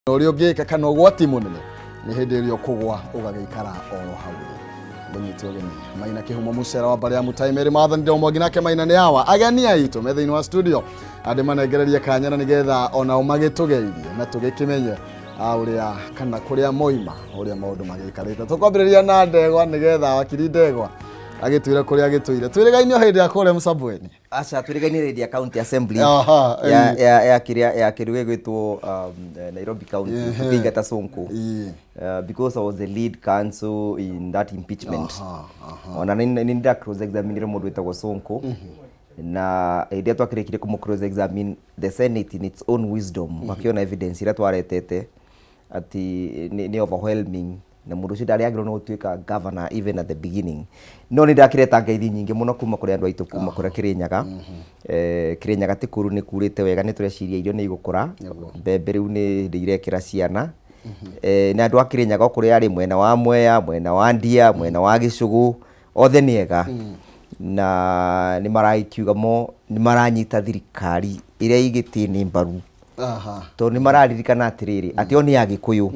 Ũrĩa ũngĩka kana ũgwati mũnene nĩ hĩndĩ ĩrĩa ũkũgwa ũgagĩikara oro hau thĩ. Mũnyite ũgeni Maina Kĩhumo mũcera wa mbarĩ ya Mũtai Mary Maathani Ndeo Mwangi nake Maina nĩ awa ageni aitũ me thĩinĩ wa studio andĩ manengererie kanya na nĩgetha onao magĩtũgeithie na tũgĩkĩmenye ũrĩa kana kũrĩa moima ũrĩa maũndũ magĩikarĩte. Tũkwambĩrĩria na Ndegwa nĩgetha wakiri Ndegwa agĩtwĩre kũrĩa agĩtũire. Twĩrĩgaine o hĩndĩ ya kũrĩa Msambweni. Aca, twĩrĩgaine hĩndĩ ya county assembly ya ya ya kĩrĩa ya kĩndũ gĩgwĩtwo Nairobi County tũkĩingata Sonko. Because I was the lead counsel in that impeachment. Ona nĩ nda cross examine mũndũ wĩtagwo Sonko, na hĩndĩ ĩrĩa twakĩrĩkirie kũmũ cross examine, the Senate in its own wisdom makĩona evidence ĩrĩa twaretete atĩ nĩ overwhelming na mũndũ ũcio ndarĩ agĩrĩirwo nĩ gũtuĩka governor even at the beginning. No nĩ ndakĩreta ngeithi nyingĩ mũno kuma kũrĩ andũ aitũ kuma kũrĩa Kĩrĩnyaga. Kĩrĩnyaga ti kũru, nĩ kurĩte wega, nĩ tũreciria irio nĩ igũkũra, mbembe rĩu nĩ hĩndĩ irekĩra ciana. Na andũ a Kĩrĩnyaga o kũrĩa arĩ, mwena wa Mwea, mwena wa Ndia, mwena wa Gĩcũgũ, othe nĩ ega na nĩ maragĩkiuga mo nĩ maranyita thirikari ĩrĩa ĩgĩtĩ mbaru tondũ nĩ mararirikana atĩrĩrĩ, atĩ o nĩ Agĩkũyũ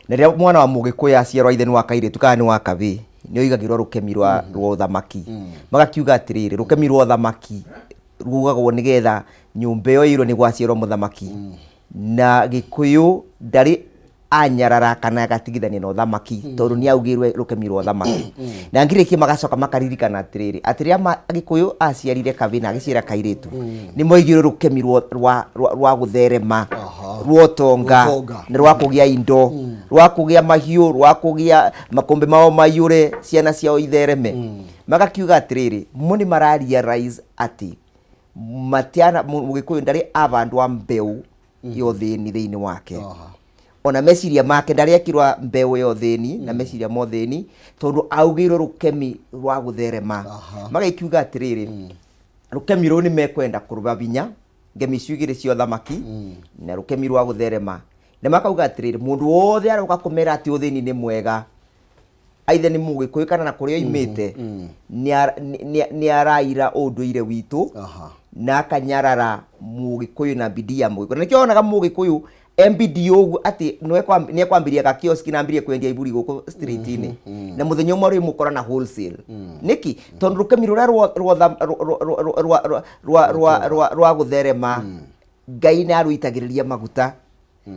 na rĩrĩa mwana wa Mũgĩkũyũ aciarwo, ithe nĩ wa kairĩtu kana nĩ wa kabĩ, nĩ oigagĩrwo rũkemi rwa ũthamaki. Magakiuga atĩrĩrĩ, rũkemi rwa ũthamaki rugagwo nĩgetha nyũmba ĩyo ĩirwo nĩ gwaciarwo mũthamaki, na Gĩkũyũ ndarĩ anyarara kana agatigithania na ũthamaki tondũ nĩ augĩrwe rũkemi rwa ũthamaki. Na ngirĩkie magacoka makaririkana atĩrĩrĩ, atĩ rĩrĩa Gĩkũyũ aciarire kabĩ na agĩciara kairĩtu, nĩ moigĩrwo rũkemi rwa gũtherema rwa ũtonga Ũtonga. Na rwa kũgĩa indo, rwa kũgĩa mahiũ, rwa kũgĩa makũmbĩ mao maiyũre, ciana ciao ithereme. Magakiuga atĩrĩrĩ, mo nĩ mara realize atĩ matiana Mũgĩkũyũ ndarĩ avandwa mbeũ ya ũthĩni thĩinĩ wake, ona meciria make ndarĩ ekirwa mbeũ ya ũthĩni na meciria ma ũthĩni, tondũ augĩirwo rũkemi rwa gũtherema. Magĩkiuga atĩrĩrĩ, rũkemi rũu nĩ mekwenda kũrũba binya ngemi icio igĩrĩ cia ũthamaki na rũkemi rwa gũtherema, na makauga atĩrĩrĩ, mũndũ wothe aroka kũmera atĩ ũthĩni nĩ mwega, aithe nĩ Mũgĩkũyũ kana na kũrĩa oimĩte, nĩ araira ũndũire witũ na akanyarara Mũgĩkũyũ na bidii ya Mũgĩkũyũ. Na nĩkĩo wonaga Mũgĩkũyũ MBD ũguo atĩ nĩ ekwambĩrĩria ga kioski na ambĩrĩrie kwendia iburi gũkũ street-inĩ, na mũthenya ũmwe rĩ mũkora na wholesale. Nĩkĩ? Tondũ rũkemi rũrĩa rwa gũtherema, Ngai nĩ arũitagĩrĩria maguta.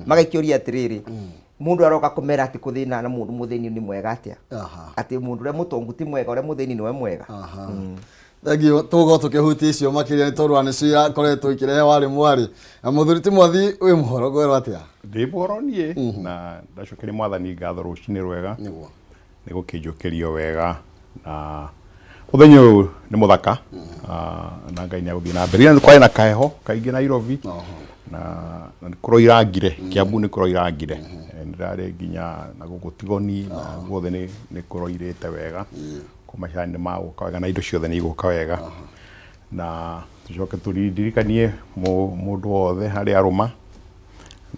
Magakĩũria atĩrĩrĩ, mũndũ aroka kũmera atĩ kũthĩna na mũndũ mũthĩni nĩ mwega atĩa, atĩ mũndũ ũrĩa mũtongu ti mwega, ũrĩa mũthĩni nĩwe mwega? Thengiũ, tũgũkorwo tũkĩhutia icio makĩria nĩ tondũ nĩcio irakoretwo ikĩrehe warĩ mwarĩ na mũthuri ti mwathi wĩ mũhoro ngwerwo atĩa? Ndĩ mũhoro niĩ, na ndacokeria Mwathani ngatho rũcinĩ rwega nĩ gũkĩnjũkĩrio wega, na mũthenya ũyũ nĩ mũthaka. Na Ngai nĩ agũthiĩ na mbere. Ira nĩ kwarĩ na kaheho kaingĩ Nairobi na nĩ kũroirangire Kiambu, nĩ kũroirangire. Nĩ ndĩrarĩ nginya na gũkũ Tigoni na guothe nĩ kũroirĩte wega, ko macani nĩ magũka wega na indo ciothe nĩ igũka wega. Na tũcoke tũririkanie mũndũ wothe harĩa arũma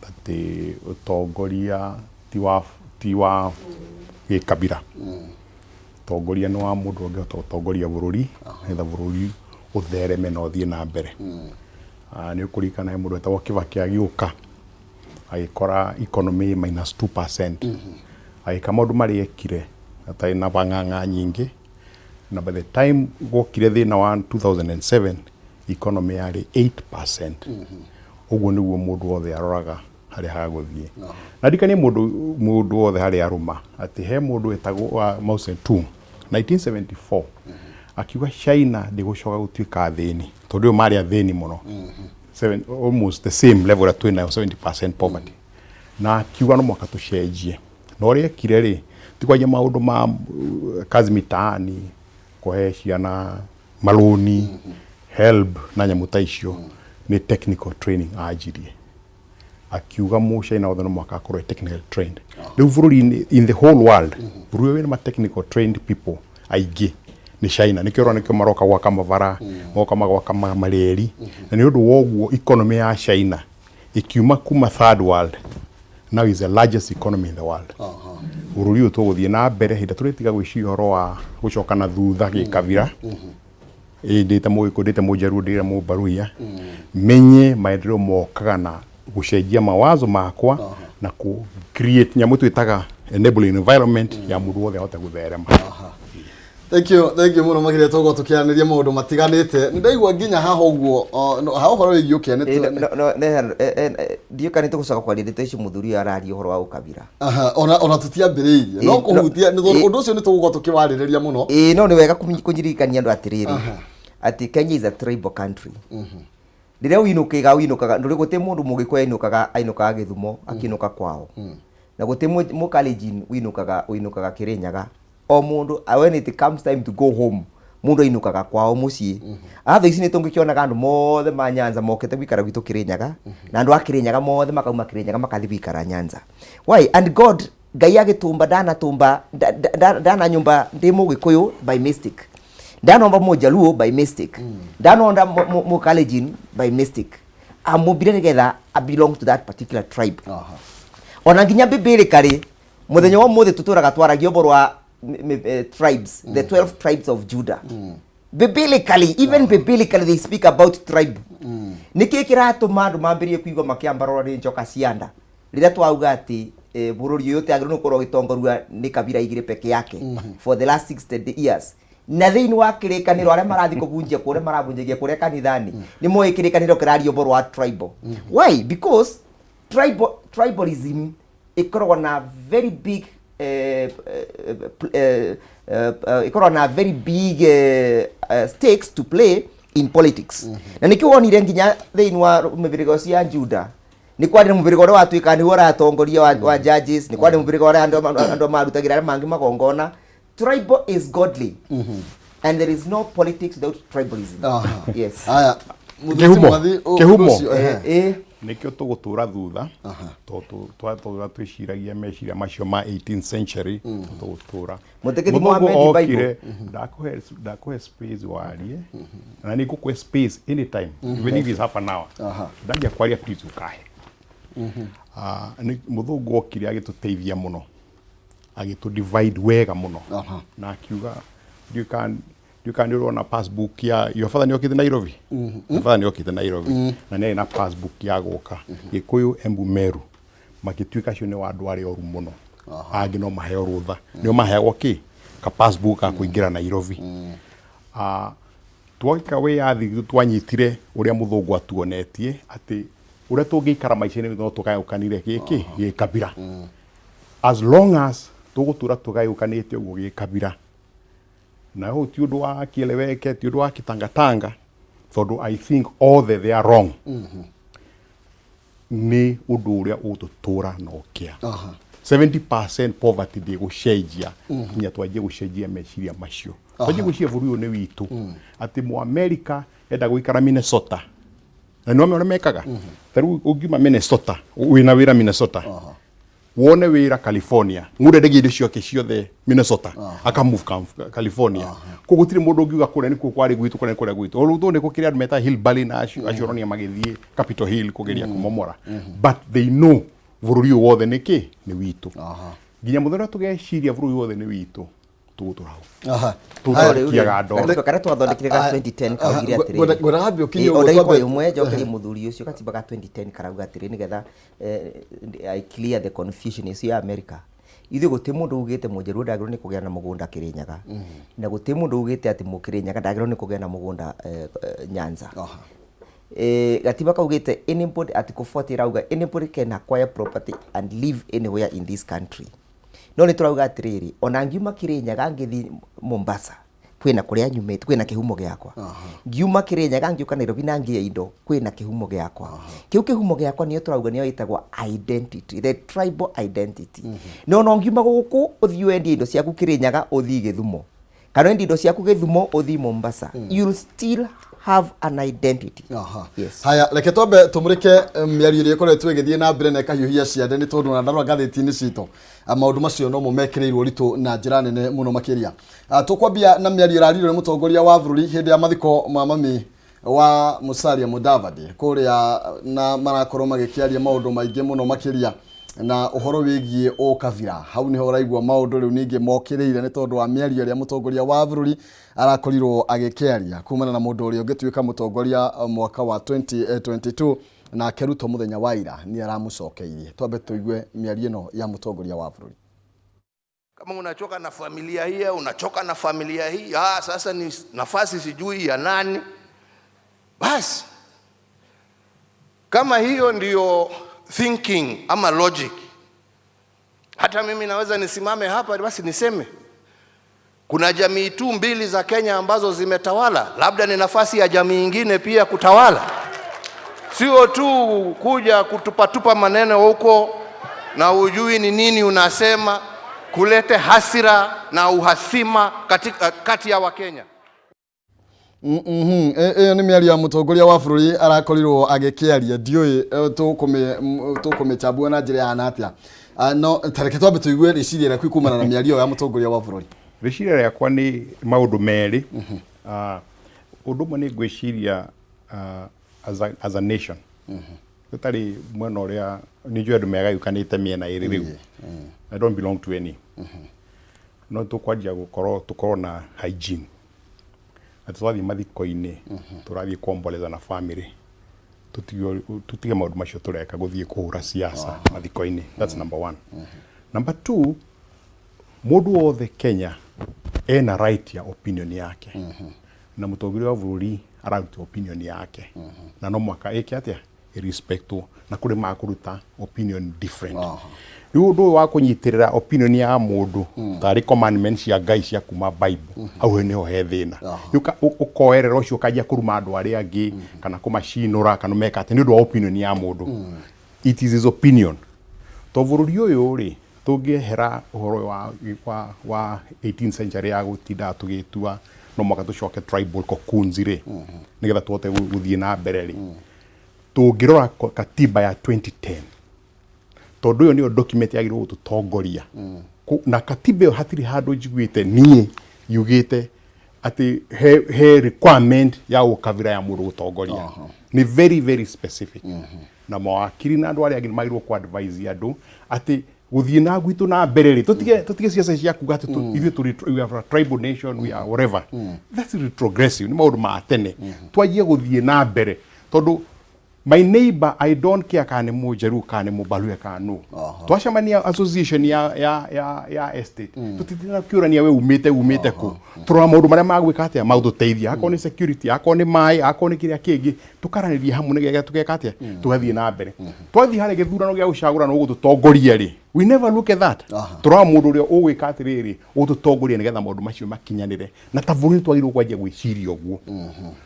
atĩ ũtongoria ti wa gĩkabira, ũtongoria nĩ wa mũndũ ũngĩhota gũtongoria bũrũri nĩgetha bũrũri ũthereme na ũthiĩ na mbere. Nĩ ũkũririkana he mũndũ wetagwo Kibaki, agĩũka agĩkora economy minus 2%, agĩka maũndũ marĩa ekire atarĩ na bang'ang'a nyingĩ, na by the time gwokire thĩna wa 2007, economy yarĩ 8%. Ũguo nĩguo mũndũ wothe aroraga harĩa hagũthiĩ. Na ndirikanie mũndũ wothe harĩa arũma atĩ he mũndũ wetagwo wa Mao Zedong 1974 akiuga China ndĩgũcoka gũtuĩka athĩni, tondũ ĩyo marĩ athĩni mũno. Almost the same level ĩrĩa twĩ nayo, 70% poverty, na akiuga no mũhaka tũcenjie. Na ũrĩa ekire rĩ, ti kwanjia maũndũ ma kazi mitaani, kũhe ciana malũni, HELB na nyamũ ta icio, nĩ technical training anjirie. Akiuga Mũchina wothe no mũhaka akorwo e technically trained. Rĩu bũrũri-inĩ, in the whole world, bũrũri ũyũ wĩna ma technical trained people aingĩ nĩ China. Nĩkĩo ũrona nĩkĩo maroka gwaka mabara, magoka magwaka mareri, na nĩ ũndũ wa ũguo economy ya China ĩkiuma kuma third world, now is the largest economy in the world. Bũrũri ũyũ tũgũthiĩ na mbere hĩndĩ tũrĩtiga gwĩciria ũhoro wa gũcoka na thutha gĩkabira. Ĩ ndĩte Mũgĩkũyũ, ndĩte Mũnjaruo, ndĩte Mũmbaruya, menye maendeleo mokaga na Gũcenjia mawazo makwa na kũ create nyamũ twĩtaga enabling environment ya mũndũ wothe ahote gũtherema. Thank you, thank you mũno makĩria. Tũgũkorwo tũkĩaranĩria maũndũ matiganĩte. Nĩ ndaigua nginya haha ũguo ha ũhoro wĩgiĩ ũkĩa nĩ Ndiũĩ kana nĩ tũgũcoka kwaria ndeto icio mũthuri ũyũ araria ũhoro wa ũkabira. Aha, ona tũtiambĩrĩirie no kũhutia nĩ tondũ ũndũ ũcio nĩ tũgũkorwo tũkĩwarĩrĩria mũno. Ĩĩ, no nĩ wega kũnyirikania andũ atĩrĩrĩ atĩ Kenya is a tribal country. Rĩrĩa ũinũkĩga ũinũkaga ndũrĩ gũtĩ mũndũ mũgĩkũyũ ainũkaga ainũkaga Gĩthumo akĩinũka kwao, na gũtĩ mũkalenjin ũinũkaga ũinũkaga Kĩrĩnyaga. O mũndũ, when it comes time to go home, mũndũ ainũkaga kwao mũciĩ. Thaa ici nĩ tũngĩkĩonaga andũ mothe ma Nyanza mokĩte gũikara gwitũ Kĩrĩnyaga, na andũ a Kĩrĩnyaga mothe makauma Kĩrĩnyaga makathiĩ gũikara Nyanza. Why? And God Ngai agĩtũmba ndanatũmba ndananyũmba ndĩ mũgĩkũyũ by mistake, ndanomba mũjaluo by mistake, ndanonda mũkalenjin by mistake. Amũmbire nĩgetha I belong to that particular tribe. Ona nginya biblically, muthenya wa ũmũthĩ tũtũraga twaragia ũhoro wa tribes, the 12 tribes of Judah. Biblically, even biblically, they speak about tribe. Nĩkĩ kĩratũma andũ mambĩrĩrie kũigua makĩambarũra nĩ njoka cia nda rĩrĩa twauga atĩ bũrũri ũyũ ũtagĩrĩirwo nĩ gũkorwo ũgĩtongorio nĩ kabira igĩrĩ peke yake for the last 60 years, na thĩinĩ wa kĩrĩkanĩro arĩa marathiĩ kũbunjia kũrĩa marabunjagia kũrĩa kanithani nĩ moĩ kĩrĩkanĩro kĩraria ũhoro wa tribal? Why? Because tribalism ĩkoragwo na very big ĩkoragwo na very big stakes to play in politics. Na nĩkĩo wonire nginya thĩinĩ wa mĩhĩrĩga cia Juda nĩ kwarĩ na mũhĩrĩga ũrĩa watuĩkaga nĩguo ũratongoria wa judges, nĩ kwarĩ na mũhĩrĩga ũrĩa andũ marutagĩra arĩa mangĩ magongona. Tribal is godly and there is no politics without tribalism. Yes. Haya. Kĩhumo. Kĩhumo. Ũcio, ehe. Nĩkĩo tũgũtũra thutha tondũ twatũra twĩciragia meciria macio ma 18th century tũgũtũra. Mũtĩkĩti Mũthũngũ Mohammed Bible. Okire ndakũhe space warie na nĩ ngũkũhe space anytime, even if it's half an hour. Ndanjia kwaria, please ũkahe. Ah, mũthũngũ okire agĩtũteithia mũno, agĩtũ divide wega mũno na akiuga ndiũĩ kana nĩ ũrona passbook ya your father. Nĩ okĩte Nairobi. Your father nĩ okĩte Nairobi na nĩ arĩ na passbook ya gũka Gĩkũyũ, Embu, Meru magĩtuĩka acio nĩ andũ arĩa oru mũno, angĩ no maheo rũtha, nĩo maheagwo kĩ ka passbook ga kũingĩra Nairobi. Ah, twagĩka wĩyathi twanyitire ũrĩa mũthũngũ atuonetie atĩ ũrĩa tũngĩikara maica-inĩ no tũgayũkanire gĩkĩ gĩkabira. As long as tũgũtũra tũgayũkanĩte ũguo gĩkabira, na hau ti ũndũ wa kieleweke, ti ũndũ wa kitangatanga, tondũ I think othe they are wrong, nĩ ũndũ ũrĩa ũgũtũtũra na ũkĩa. 70% poverty ndĩgũcenjia nginya twanjie gũcenjia meciria macio, twanjie gwĩciria bũrũri ũyũ nĩ witũ, atĩ Mũamerika enda gũikara Minnesota na nĩ ũrĩa mekaga. Ta rĩu ũngiuma Minnesota wĩna wĩra Minnesota, wone wĩra California, mũndũ endagia indo ciake ciothe Minnesota, aka move California. Koguo gũtirĩ mũndũ ũngiuga kũrĩa nĩkuo kwarĩ gwitũ, kũrĩa nĩ kũrĩa gwitũ. Although nĩ gũkĩrĩ andũ meta hillbilly na acio ũronia magĩthiĩ Capitol Hill kũgeria kũmomora, but they know bũrũri ũyũ wothe nĩ kĩ nĩ witũ. Nginya mũthenya ũrĩa tũgeciria bũrũri wothe nĩ witũ, tũgũtũra hau. Tũtarikiaga ndoro. Katiba karĩa twathondekire ga 2010 kaugire atĩrĩrĩ Ngwendaga wambe ũkinye o ũguo ndagĩka ĩmwe njokerie mũthuri ũcio. Katiba ga 2010 karauga atĩrĩ, nĩgetha I clear the confusion ĩcio ya America, ithuĩ gũtirĩ mũndũ ugĩte mũnjaruo ndagĩrĩirwo nĩ kũgĩa na mũgũnda Kĩrĩnyaga, na gũtirĩ mũndũ ugĩte atĩ mũkĩrĩnyaga ndagĩrĩirwo nĩ kũgĩa na mũgũnda Nyanza. Gatiba kaugĩte anybody, article 40 ĩrauga anybody can acquire property and live anywhere in this country. No nĩ tũrauga atĩrĩrĩ, ona ngiuma Kĩrĩnyaga ngĩthiĩ Mombasa, kwĩna kũrĩa nyumĩte, kwĩna kĩhumo gĩakwa. Ngiuma Kĩrĩnyaga ngĩũka Nairobi na ngĩya indo, kwĩna kĩhumo gĩakwa. Kĩu kĩhumo gĩakwa nĩyo tũrauga nĩyo ĩtagwo identity, the tribal identity. No ona ũngiuma gũkũ ũthiĩ wendie indo ciaku Kĩrĩnyaga ũthiĩ Gĩthumo, kana wendie indo ciaku Gĩthumo ũthiĩ Mombasa, you'll still have an identity. Yes. Haya, reke twambe tũmũrĩke mĩario ĩrĩa ĩkoretwo ĩgĩthiĩ na mbere na ĩkahiũhia ciande, nĩ tondũ ona ndarora ngathĩti-inĩ citũ, maũndũ macio nomo mekĩrĩirwo ũritũ na njĩra nene mũno makĩria. Tũkwambia na mĩario ĩraririo nĩ mũtongoria wa bũrũri hĩndĩ ya mathiko ma mami wa Musalia Mudavadi kũrĩa, na marakorwo magĩkĩaria maũndũ maingĩ mũno makĩria na ũhoro wĩgiĩ ũkabira. Hau nĩho ũraigua maũndũ rĩu ningĩ mokĩrĩire nĩ tondũ wa mĩario ĩrĩa mũtongoria wa bũrũri arakorirwo agĩkĩaria kumana na mũndũ ũrĩa ũngĩtuĩka mũtongoria mwaka wa 2022. Nake Ruto mũthenya wa ira nĩ aramũcokeirie. Twambe tũigue mĩario ĩno ya mũtongoria wa bũrũri. Kama unachoka na familia hii, unachoka na familia hii, sasa ni nafasi sijui ya nani. Basi kama hiyo ndiyo thinking ama logic, hata mimi naweza nisimame hapa basi niseme kuna jamii tu mbili za Kenya ambazo zimetawala, labda ni nafasi ya jamii ingine pia kutawala, sio tu kuja kutupatupa maneno huko na ujui ni nini unasema, kulete hasira na uhasima katika kati ya Wakenya. Ĩyo nĩ mĩario ya mũtongoria wa bũrũri arakorirwo agĩkĩaria. Ndiũĩ tũkũmĩchambua na njĩra yahana atĩa. No tareke twambe tũigue rĩciria rĩaku kumana na mĩario ya mũtongoria wa bũrũri. Rĩciria rĩakwa nĩ maũndũ merĩ. Ũndũ ũmwe nĩ ngwĩciria as a nation tũtarĩ mwena ũrĩa nĩ njũĩ andũ megayũkanĩte mĩena ĩrĩ rĩu. I don't belong to any. No tũkwanjia gũkorwo tũkorwo na hygiene atĩ twathiĩ mathiko-inĩ tũrathiĩ kuomboleza na family, tũtige maũndũ macio tũreka gũthiĩ kũhũra siasa mathiko-inĩ. That's number one. Number two, mũndũ wothe Kenya ena right ya opinion yake, na mũtongoria wa bũrũri araruta opinion yake, na no mũhaka ĩke atĩa? Ĩrespectwo, na kũrĩ makũruta opinion different. Rĩu ũndũ ũyũ wa kũnyitĩrĩra opinion ya mũndũ tarĩ commandment cia Ngai cia kuma Bible, hau nĩho he thĩna. Rĩu ũkoerera ũcio ũkanjia kũruma andũ arĩa angĩ kana kũmacinũra kana meka atĩ nĩ ũndũ wa opinion ya mũndũ. It is his opinion. To bũrũri ũyũ rĩ, tũngĩehera ũhoro wa 18th century ya gũtinda tũgĩtua no mũhaka tũcoke tribal cocoons rĩ, nĩgetha tũhote gũthiĩ na mbere rĩ, tũngĩrora katiba ya 2010, tondũ ĩyo nĩyo document yagĩrĩirwo gũtũtongoria. Na katiba ĩyo hatirĩ handũ njiguĩte niĩ yugĩte atĩ he requirement ya ũkabira ya mũndũ gũtongoria. Nĩ very very specific, na mawakiri na andũ arĩa angĩ nĩ magĩrĩirwo ku advise andũ atĩ gũthiĩ na gwitũ na mbere rĩ, tũtige ciaca cia kuga atĩ ithuĩ tũrĩ, we are a tribal nation, we are whatever. That's retrogressive, nĩ maũndũ ma tene. Twanjie gũthiĩ na mbere, tondũ my neighbor, I don't care kana nĩ mũnjaruo kana nĩ mũbaluya kana nũ. Twacemania association ya estate, tũtitinda kĩũrania we umĩte kũ. Tũrora maũndũ marĩa magwĩka atĩa, magũtũteithia, akorwo nĩ security, akorwo nĩ maĩ, akorwo nĩ kĩrĩa kĩngĩ, tũkaranĩria hamwe nĩgetha tũgeka atĩa, tũgathiĩ na mbere. Twathiĩ harĩa gĩthurano gĩa gũcagũra na ũgũtũtongoria rĩ, we never look at that. Tũrora mũndũ ũrĩa ũgwĩka atĩrĩrĩ, ũgũtũtongoria nĩgetha maũndũ macio makinyanĩre. Na ta bũrũri twagĩrĩirwo kwanjia gwĩciria ũguo.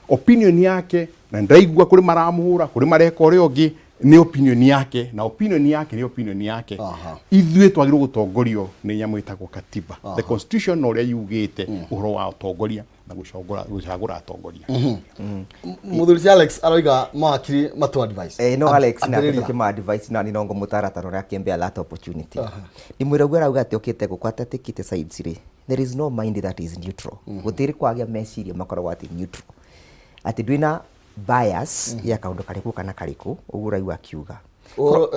Opinion yake, na ndaigua kũrĩ maramũhũra, kũrĩ mareka ũrĩa ũngĩ, nĩ opinion yake, na opinion yake nĩ opinion yake. Ithuĩ twagĩrĩirwo gũtongorio nĩ nyamũ ĩtagwo katiba, the constitution, na ũrĩa yugĩte ũhoro wa ũtongoria na gũcagũra atongoria. Mũthuri ti Alex aroiga mawakiri matu advice. No Alex nake Ambĩrĩria. Tukima advice na ninongo mutaratara ũrĩa akĩmbea that opportunity ndimwĩra ũguo arauga atĩ okĩte gũkũ atatikĩte sides rĩ, there is no mind that is neutral. Gũtirĩ kwagĩa meciria makoragwo atĩ neutral, atĩ ndwĩna bias ya kaũndũ karĩkũ kana karĩkũ, ũguo ũraigua akiuga.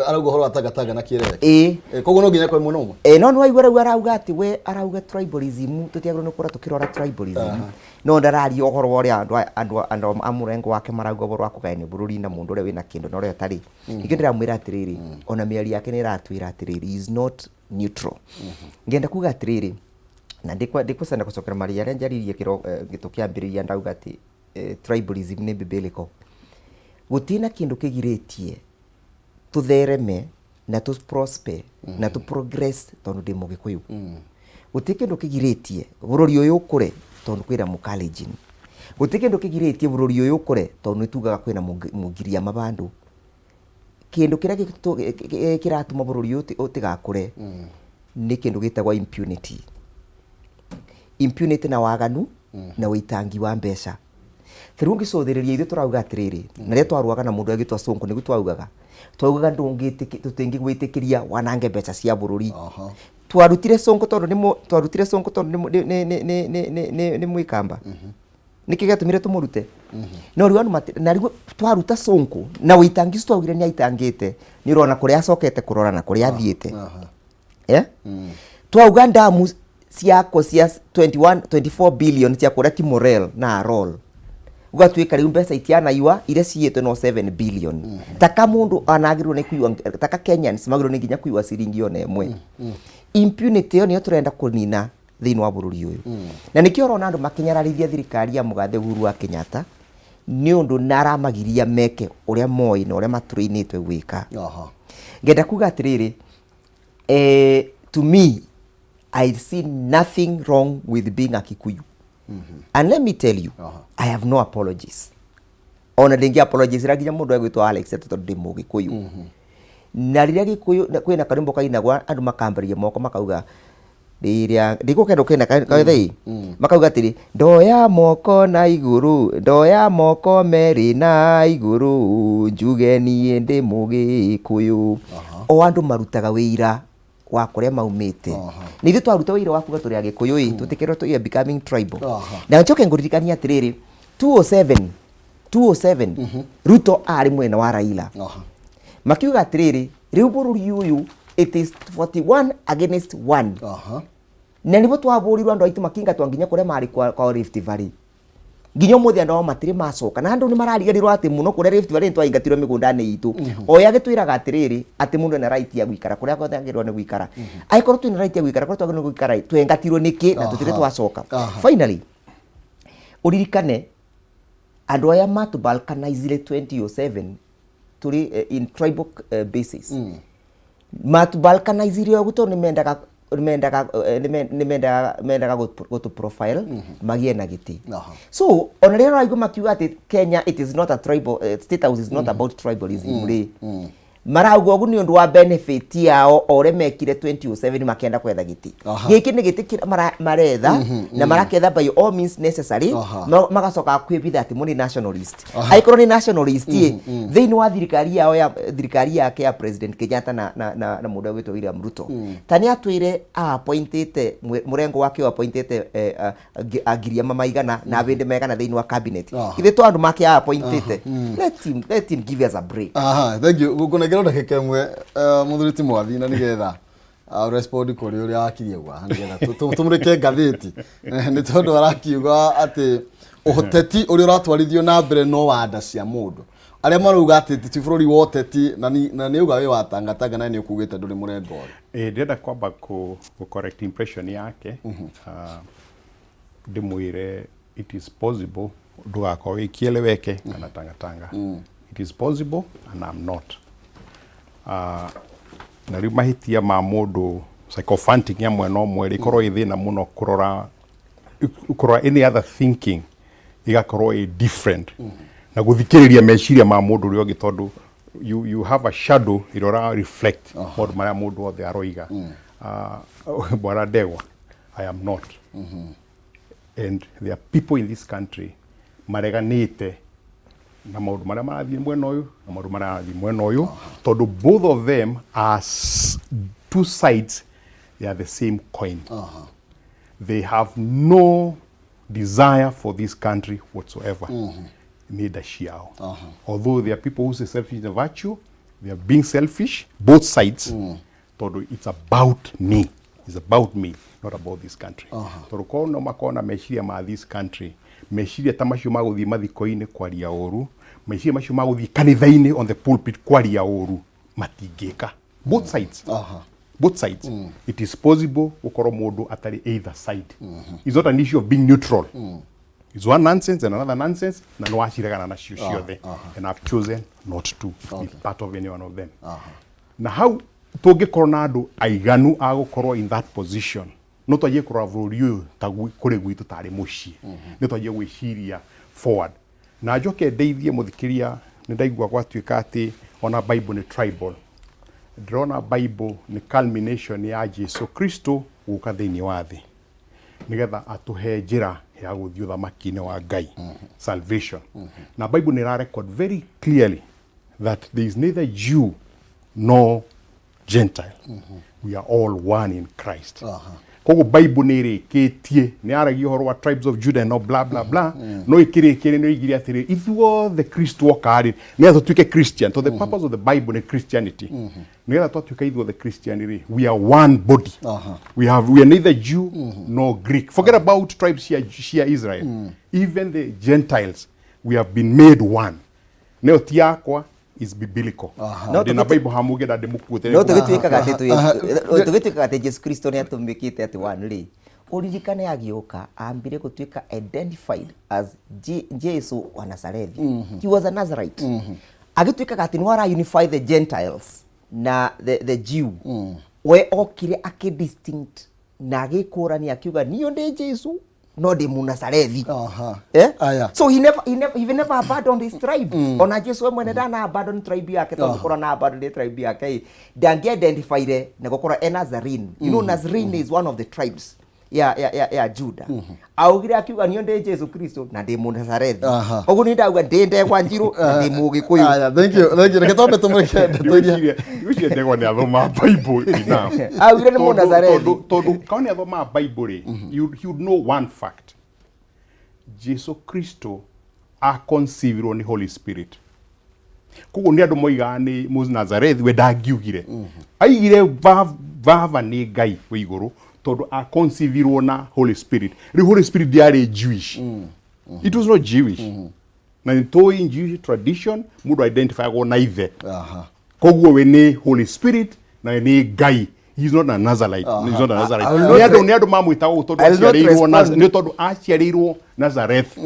Arauga ũhoro wa tangatanga na kĩrere. Ĩĩ. Koguo no nginya kwĩ mwena ũmwe. No nĩ waigua rĩu arauga atĩ we arauga tribalism, tũtiagĩrĩirwo nĩ gũkorwo tũkĩrora tribalism, no ndararia ũhoro wa ũrĩa andũ a mũrengo wake marauga ũhoro wa kũgayania bũrũri na mũndũ ũrĩa wĩna kĩndũ na ũrĩa ũtarĩ. Ningĩ ndĩramwĩra atĩrĩrĩ, ona mĩario yake nĩ ĩratwĩra atĩrĩrĩ, he is not neutral. Ngenda kuga atĩrĩrĩ, na ndikwenda gũcokera maria arĩa njaririe kĩro tũkĩambĩrĩria, ndauga atĩ tribalism nĩ biblical. Gũtirĩ na kĩndũ kĩgirĩtie tũthereme na tũ prosper na tũ progress tondũ ndĩ mũgĩkũyũ. Gũtirĩ kĩndũ kĩgirĩtie bũrũri ũyũ ũkũre tondũ kwĩna mũkalenjin. Gũtirĩ kĩndũ kĩgirĩtie bũrũri ũyũ ũkũre tondũ nĩ tugaga kwĩna mũgiriama bandũ. Kĩndũ kĩrĩa kĩratũma bũrũri ũyũ ũtigakũre nĩ kĩndũ gĩtagwo impunity. Impunity na waganu na ũitangi wa mbeca. Ta rĩu ũngĩcũthĩrĩria ithuĩ tũrauga atĩrĩrĩ, na rĩrĩa twarũaga na mũndũ agĩtwa Sonko nĩguo twaugaga tũtingĩgwĩtĩkĩria wanange mbeca cia bũrũri. Twarutire Sonko tondũ nĩ twarutire Sonko tondũ nĩ nĩ nĩ nĩ nĩ nĩ nĩ mwĩkamba. Nĩkĩ gĩatũmire tũmũrute? No rĩu andũ na rĩu twaruta Sonko na ũitangi ũcio twaugire nĩ aitangĩte, nĩ ũrona kũrĩa acokete kũrora na kũrĩa athiĩte. Twauga ndamu ciakwo cia 21 24 billion cia kũrĩa Kimorel na Arol. Gũgatuĩka rĩu mbeca itianaiwa iria ciyĩtwo no 7 billion. Taka mũndũ anagĩrĩirwo nĩ kũiywo, taka Kenyans magĩrĩirwo nĩ nginya kũiywa ciringi ona ĩmwe. Impunity ĩyo nĩyo tũrenda kũnina thĩinĩ wa bũrũri ũyũ. Na nĩkĩo ũrona andũ makĩnyararithia thirikari ya mũgathe Uhuru wa Kenyatta, nĩ ũndũ nĩ aramagiria meke ũrĩa moĩ na ũrĩa matũrĩinĩtwe gwĩka. Ngenda kuga atĩrĩrĩ, to me I see nothing wrong with being a Kikuyu. And let me tell you, I have no apologies. Ona ndĩngĩ apologies ra nginya mũndũ egwĩtwo Alex atĩ tondũ ndĩ Mũgĩkũyũ. Na rĩrĩa Gĩkũyũ kwĩna karwĩmbo kainagwo andũ makambĩrĩria moko makauga rĩrĩa ndĩgũkenda ũkĩna kathei makauga atĩrĩ, ndoya moko na igũrũ, ndoya moko merĩ na igũrũ, njuge niĩ ndĩ Mũgĩkũyũ. O andũ marutaga wĩira wa kũrĩa maumĩte. Na ithuĩ twaruta wĩira wa kuga tũrĩ Agĩkũyũ ĩ, tũtikĩrwo we are becoming tribal. Na njoke ngũririkanie atĩrĩrĩ, 207 207 Ruto arĩ mwena wa Raila. Makiuga atĩrĩrĩ, rĩu bũrũri ũyũ it is 41 against 1. Na nĩguo twabũrirwo andũ aitũ makingatwo nginya kũrĩa marĩ kwa Rift Valley. Nginya ũmũthĩ andũ ao matirĩ macoka, na andũ nĩ marariganĩrwo atĩ mũno kũrĩa Rift Valley nĩtwaingatirwo mĩgũnda-inĩ itũ. O ye agĩtwĩraga atĩrĩrĩ, atĩ mũndũ ena right ya gũikara kũrĩa guothe agĩrĩirwo nĩ gũikara. Angĩkorwo twĩna right ya gũikara kũrĩa twagĩrĩirwo nĩ gũikara, twengatirwo nĩkĩ na tũtirĩ twacoka? Finally, ũririkane andũ aya matũ balkanizire 2007 tũrĩ in tribal basis. Matũ balkanizire ũguo tondũ nĩmendaga nĩmendaga nĩmendaga mendaga gũtũ profile magĩe na gĩtĩ. So ona rĩrĩa ũraigua makiuga atĩ Kenya it is not a tribal, state house is not about tribalism rĩ, marauga ũguo nĩ ũndũ wa benefit yao, o ũrĩa mekire 2007 makĩenda kwetha gĩtĩ. Gĩkĩ nĩ gĩtĩ kĩrĩa maretha na maraketha by all means necessary. Magacoka kwĩbitha atĩ mo nĩ nationalist. Angĩkorwo nĩ nationalist ĩ, thĩinĩ wa thirikari yao, ya thirikari yake ya President Kenyatta na mũndũ ũgwĩtwo William Ruto, ta nĩ atwĩre appointĩte mũrengo wake appointĩte angiriama maigana na abĩndĩ maigana thĩinĩ wa cabinet. Ithe to andũ make appointĩte. Let him give us a break. Aha, thank you. Gũkũnengera ndagĩka ĩmwe, mũthuri ti Mwathi, na nĩgetha respond kũrĩ ũrĩa wakirie gwa nĩgetha tũmũrĩke ngathĩti. Nĩ tondũ arakiuga atĩ ũteti ũrĩa ũratwarithio na mbere no wa nda cia mũndũ, arĩa marauga atĩ ti bũrũri wa ũteti, na nĩ uga wĩ wa Tangatanga na nĩ ũkugĩte ndũrĩ mũrengo ũyũ. Ndĩrenda kwamba kũ correct impression yake. Ndĩmwĩre it is possible ndũgakorwo wĩ kieleweke kana Tangatanga. It is possible and I'm not. Na rĩu mahĩtia ma mũndũ sycophantic ya mwena ũmwe rĩ, ĩkorwo ĩ thĩna mũno kũrora any other thinking, ĩgakorwo ĩ different na gũthikĩrĩria meciria ma mũndũ ũrĩa ũngĩ, tondũ you have a shadow ĩrĩa ũra reflect maũndũ marĩa mũndũ othe aroiga. Bwana Ndegwa, I am not, and there are people in this country mareganĩte na maũndũ marĩa marathiĩ mwena ũyũ na maũndũ marĩa marathiĩ mwena ũyũ, tondũ both of them are two sides, they are the same coin. They have no desire for this country whatsoever. Nĩ nda ciao. Although there are people who say selfish is a virtue, they are being selfish, both sides, tondũ it's about me, it's about me, not about this country. Tondũ korwo no makorwo na meciria ma this country, meciria ta macio ma gũthiĩ mathiko-inĩ kwaria ũru, meciria macio ma gũthiĩ kanitha-inĩ on the pulpit kwaria ũru, matingĩka, both sides. Both sides. It is possible gũkorwo mũndũ atarĩ either side. It's not an issue of being neutral. It's one nonsense and another nonsense, na nĩ waciregana nacio ciothe, and I've chosen not to be part of any one of them. Na hau tũngĩkorwo na andũ aiganu a gũkorwo in that position, no twanjie kũrora bũrũri ũyũ ta kũrĩ gwitũ tarĩ mũciĩ, nĩ twanjie gwĩciria forward. Na njoke ndeithie mũthikĩria, nĩ ndaigua gwatuĩka atĩ ona Bible nĩ tribal. Ndĩrona Bible nĩ culmination ya Jesu Kristo gũka thĩinĩ wa thĩ nĩgetha atũhe njĩra ya gũthiĩ ũthamaki-inĩ wa Ngai, salvation. Na Bible nĩ ĩra record very clearly that there is neither Jew nor Gentile, we are all one in Christ. Koguo Bible nĩ ĩrĩkĩtie, nĩ yaragia ũhoro wa tribes of Judah no bla bla bla, no ĩkĩrĩkĩre nĩ oigire atĩrĩ, ithuothe Kristo oka rĩ, nĩgetha tũtuĩke Christian, to the purpose of the Bible nĩ Christianity, nĩgetha twatuĩka ithuothe Christian rĩ, we are one body. We are neither Jew nor Greek. Forget about tribes cia Israel, even the Gentiles. We have been made one. Nĩyo ti yakwa, is biblical. No Ndĩna Bible haha mũngĩenda ndĩmũkuĩte. No tũgĩtuĩkaga atĩ tũgĩtuĩkaga atĩ Jesu Kristo nĩ atũmĩkĩte atĩ one rĩ, ũririkane agĩũka ambire gũtuĩka identified as Jesu wa Nazarethi. He was a Nazarite. Agĩtuĩkaga atĩ nĩwe ara unify the Gentiles na the Jew. We okire akĩ distinct na agĩkũrania akiuga niĩ ndĩ Jesu no ndĩ Mũnazarethi. Eh? Aya. So he never abandoned his tribe. Ona Jesu we mwene ndana abandon tribe yake tondũ korwo na abandon tribe yake ĩ, ndangĩ identifyire na gũkorwo e Nazarene. Nazarene is one of the tribes ya Judah. Augire akiuga niĩ ndĩ Jesu Kristo na ndĩ Mũnazarethi. Koguo niĩ ndauga ndĩ ndegwa njirũ na ndĩ Mũgĩkũyũ. Aya, thank you, thank you. Reke twambe tũmũreke ndeto iria. Ndigwĩciria ndegwa nĩ athoma Bible enough. Augire nĩ Mũnazarethi. Tondũ korwo nĩ athomaga Bible rĩ, he would know one fact. Jesu Kristo aconceivirwo nĩ Holy Spirit. Koguo nĩ andũ moigaga nĩ Mũnazarethi, we ndangiugire. Aigire baba nĩ Ngai wĩ igũrũ tondũ aconceivirwo na Holy Spirit. Rĩu Holy Spirit ndĩarĩ Jewish. It was not Jewish. Na nĩ tũĩ in Jewish tradition mũndũ identifyagwo na ithe. Koguo we nĩ Holy Spirit na we nĩ Ngai. He is not a Nazarite. He is not a Nazarite. I will not Nĩ andũ nĩ andũ mamwĩtaga ũguo tondũ I will not aciarĩirwo respond. nĩ tondũ aciarĩirwo Nazareth.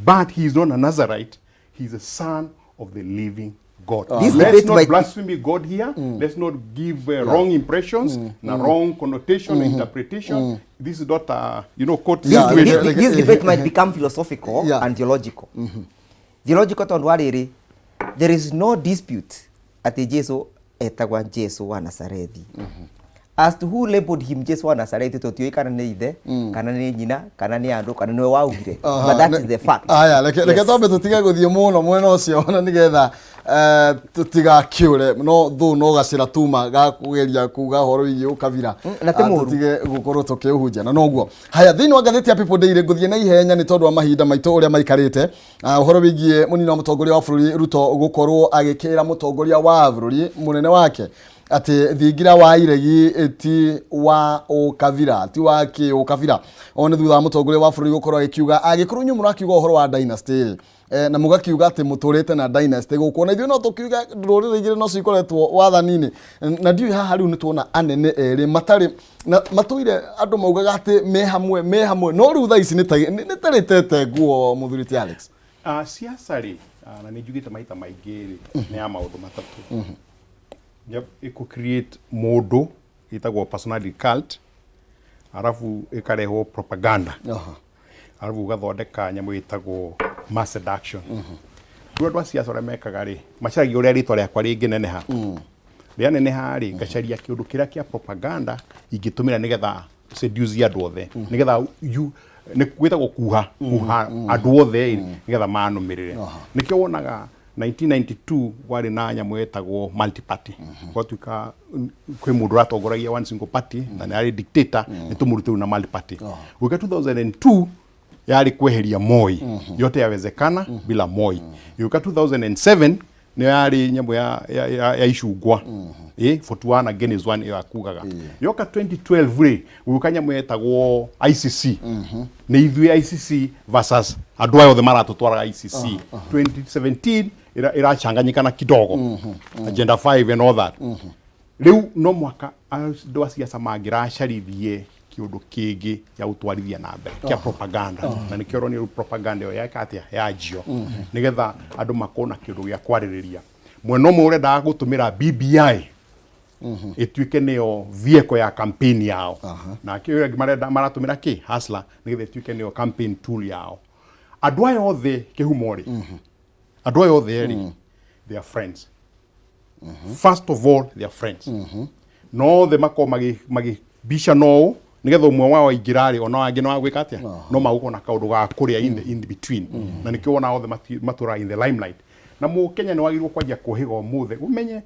But he is not a Nazarite. He is a son of the living God. This Let's debate not blaspheme God here. Let's not give wrong impressions, na wrong connotation, interpretation. This is not a court situation. This debate might become philosophical and theological. Theological tondũ wa rĩrĩ, there is no dispute atĩ Jesu etagwa Jesu wa Nazarethi. As to who labeled him Jesu wa Nazarethi, tũtiũĩ kana nĩ ithe, kana nĩ nyina, kana nĩ andũ, kana nĩwe waugire. But that is the fact. Aya, reke twambe tũtige gũthiĩ mũno mwena ũcio ona nĩgetha tũtigakiũre no thũ no gacĩra tuma ga kũgeria kuga ũhoro wĩgiĩ ũkabira. Na ti mũũru. Tũtige gũkorwo tũkĩũhunjia na noguo. Haya, thĩinĩ wa ngathĩti ya People Daily ngũthiĩ na ihenya nĩ tondũ wa mahinda maitũ ũrĩa maikarĩte. Ũhoro wĩgiĩ mũnini wa mũtongoria wa bũrũri Ruto gũkorwo agĩkĩra mũtongoria wa bũrũri mũnene wake atĩ thingira wa iregi ti wa ũkabira, ti wa kĩũkabira. O nĩ thutha wa mũtongoria wa bũrũri gũkorwo agĩkiuga angĩkorwo inyuĩ mũrakiuga ũhoro wa dynasty rĩ, na mũgakiuga atĩ mũtũrĩte na dynasty gũkũ, na ithuĩ no tũkiuga ndũrĩrĩ igĩrĩ no cikoretwo wathani-inĩ, na ndiũĩ haha rĩu nĩ tuona anene erĩ matarĩ na matũire andũ maugaga atĩ me hamwe, me hamwe, no rĩu thaa ici nĩ ta rĩtete nguo mũthuri ti Alex. Siasa rĩ, na nĩ njugĩte maita maingĩ rĩ, nĩ ya maũndũ matatũ. Ĩkũ create mũndũ ĩtagwo personality cult, arabu ĩkarehwo propaganda, arabu ũgathondeka nyamũ ĩtagwo mass seduction. Rĩu andũ a siasa ũrĩa mekaga rĩ, macaragia ũrĩa rĩtwa rĩakwa rĩngĩneneha. Rĩaneneha rĩ, ngacaria kĩũndũ kĩrĩa kĩa propaganda ingĩtũmĩra nĩgetha seduce andũ othe, nĩgetha you nĩ gwĩtagwo kuha kuha andũ othe rĩ, nĩgetha manũmĩrĩre. Nĩkĩo wonaga 1992 kwarĩ na nyamũ yetagwo multi party, gwatuĩka kwĩ mũndũ ũratongoragia one single party na nĩ arĩ dictator, nĩ tũmũrute rĩu na multi party. Gwĩka 2002 yarĩ kweheria Moi, yote yawezekana bila Moi. Gĩũka 2007 nĩyo yarĩ nyamũ ya icungwa, 41 against 1 ĩyo akugaga. Yoka 2012 rĩ, gũgĩũka nyamũ yetagwo ICC, nĩ ithuĩ ICC versus andũ aya othe maratũtwaraga ICC. 2017 ĩrachanganyikana kidogo, agenda 5 and all that. Rĩu no mwaka andũ a siasa mangĩracaririe kĩũndũ kĩngĩ gĩa gũtwarithia na mbere kĩa propaganda, na nĩkĩo ũronio rĩu propaganda ĩyo yeka atĩa yanjio nĩgetha andũ makorwo na kĩũndũ gĩa kwarĩrĩria. Mwena ũmwe ũrendaga gũtũmĩra BBI ĩtuĩke nĩyo vehicle ya campaign yao, nake ũyũ ũngĩ marenda maratũmĩra kĩ hustler nĩgetha ĩtuĩke nĩyo campaign tool yao. Andũ aya othe kĩhumo rĩ, andũ aya othe rĩ, they are friends. First of all, they are friends, no othe makorwo magĩbicana ũũ nĩgetha ũmwe wao aingĩra rĩ, ona wangĩ no agwĩka atĩa, no magũkorwo na kaũndũ ga kũrĩa in the between, na nĩkĩo wona othe matũraga in the limelight. Na mũkenya nĩ wagĩrĩirwo kwanjia kũhĩga ũmũthĩ, ũmenye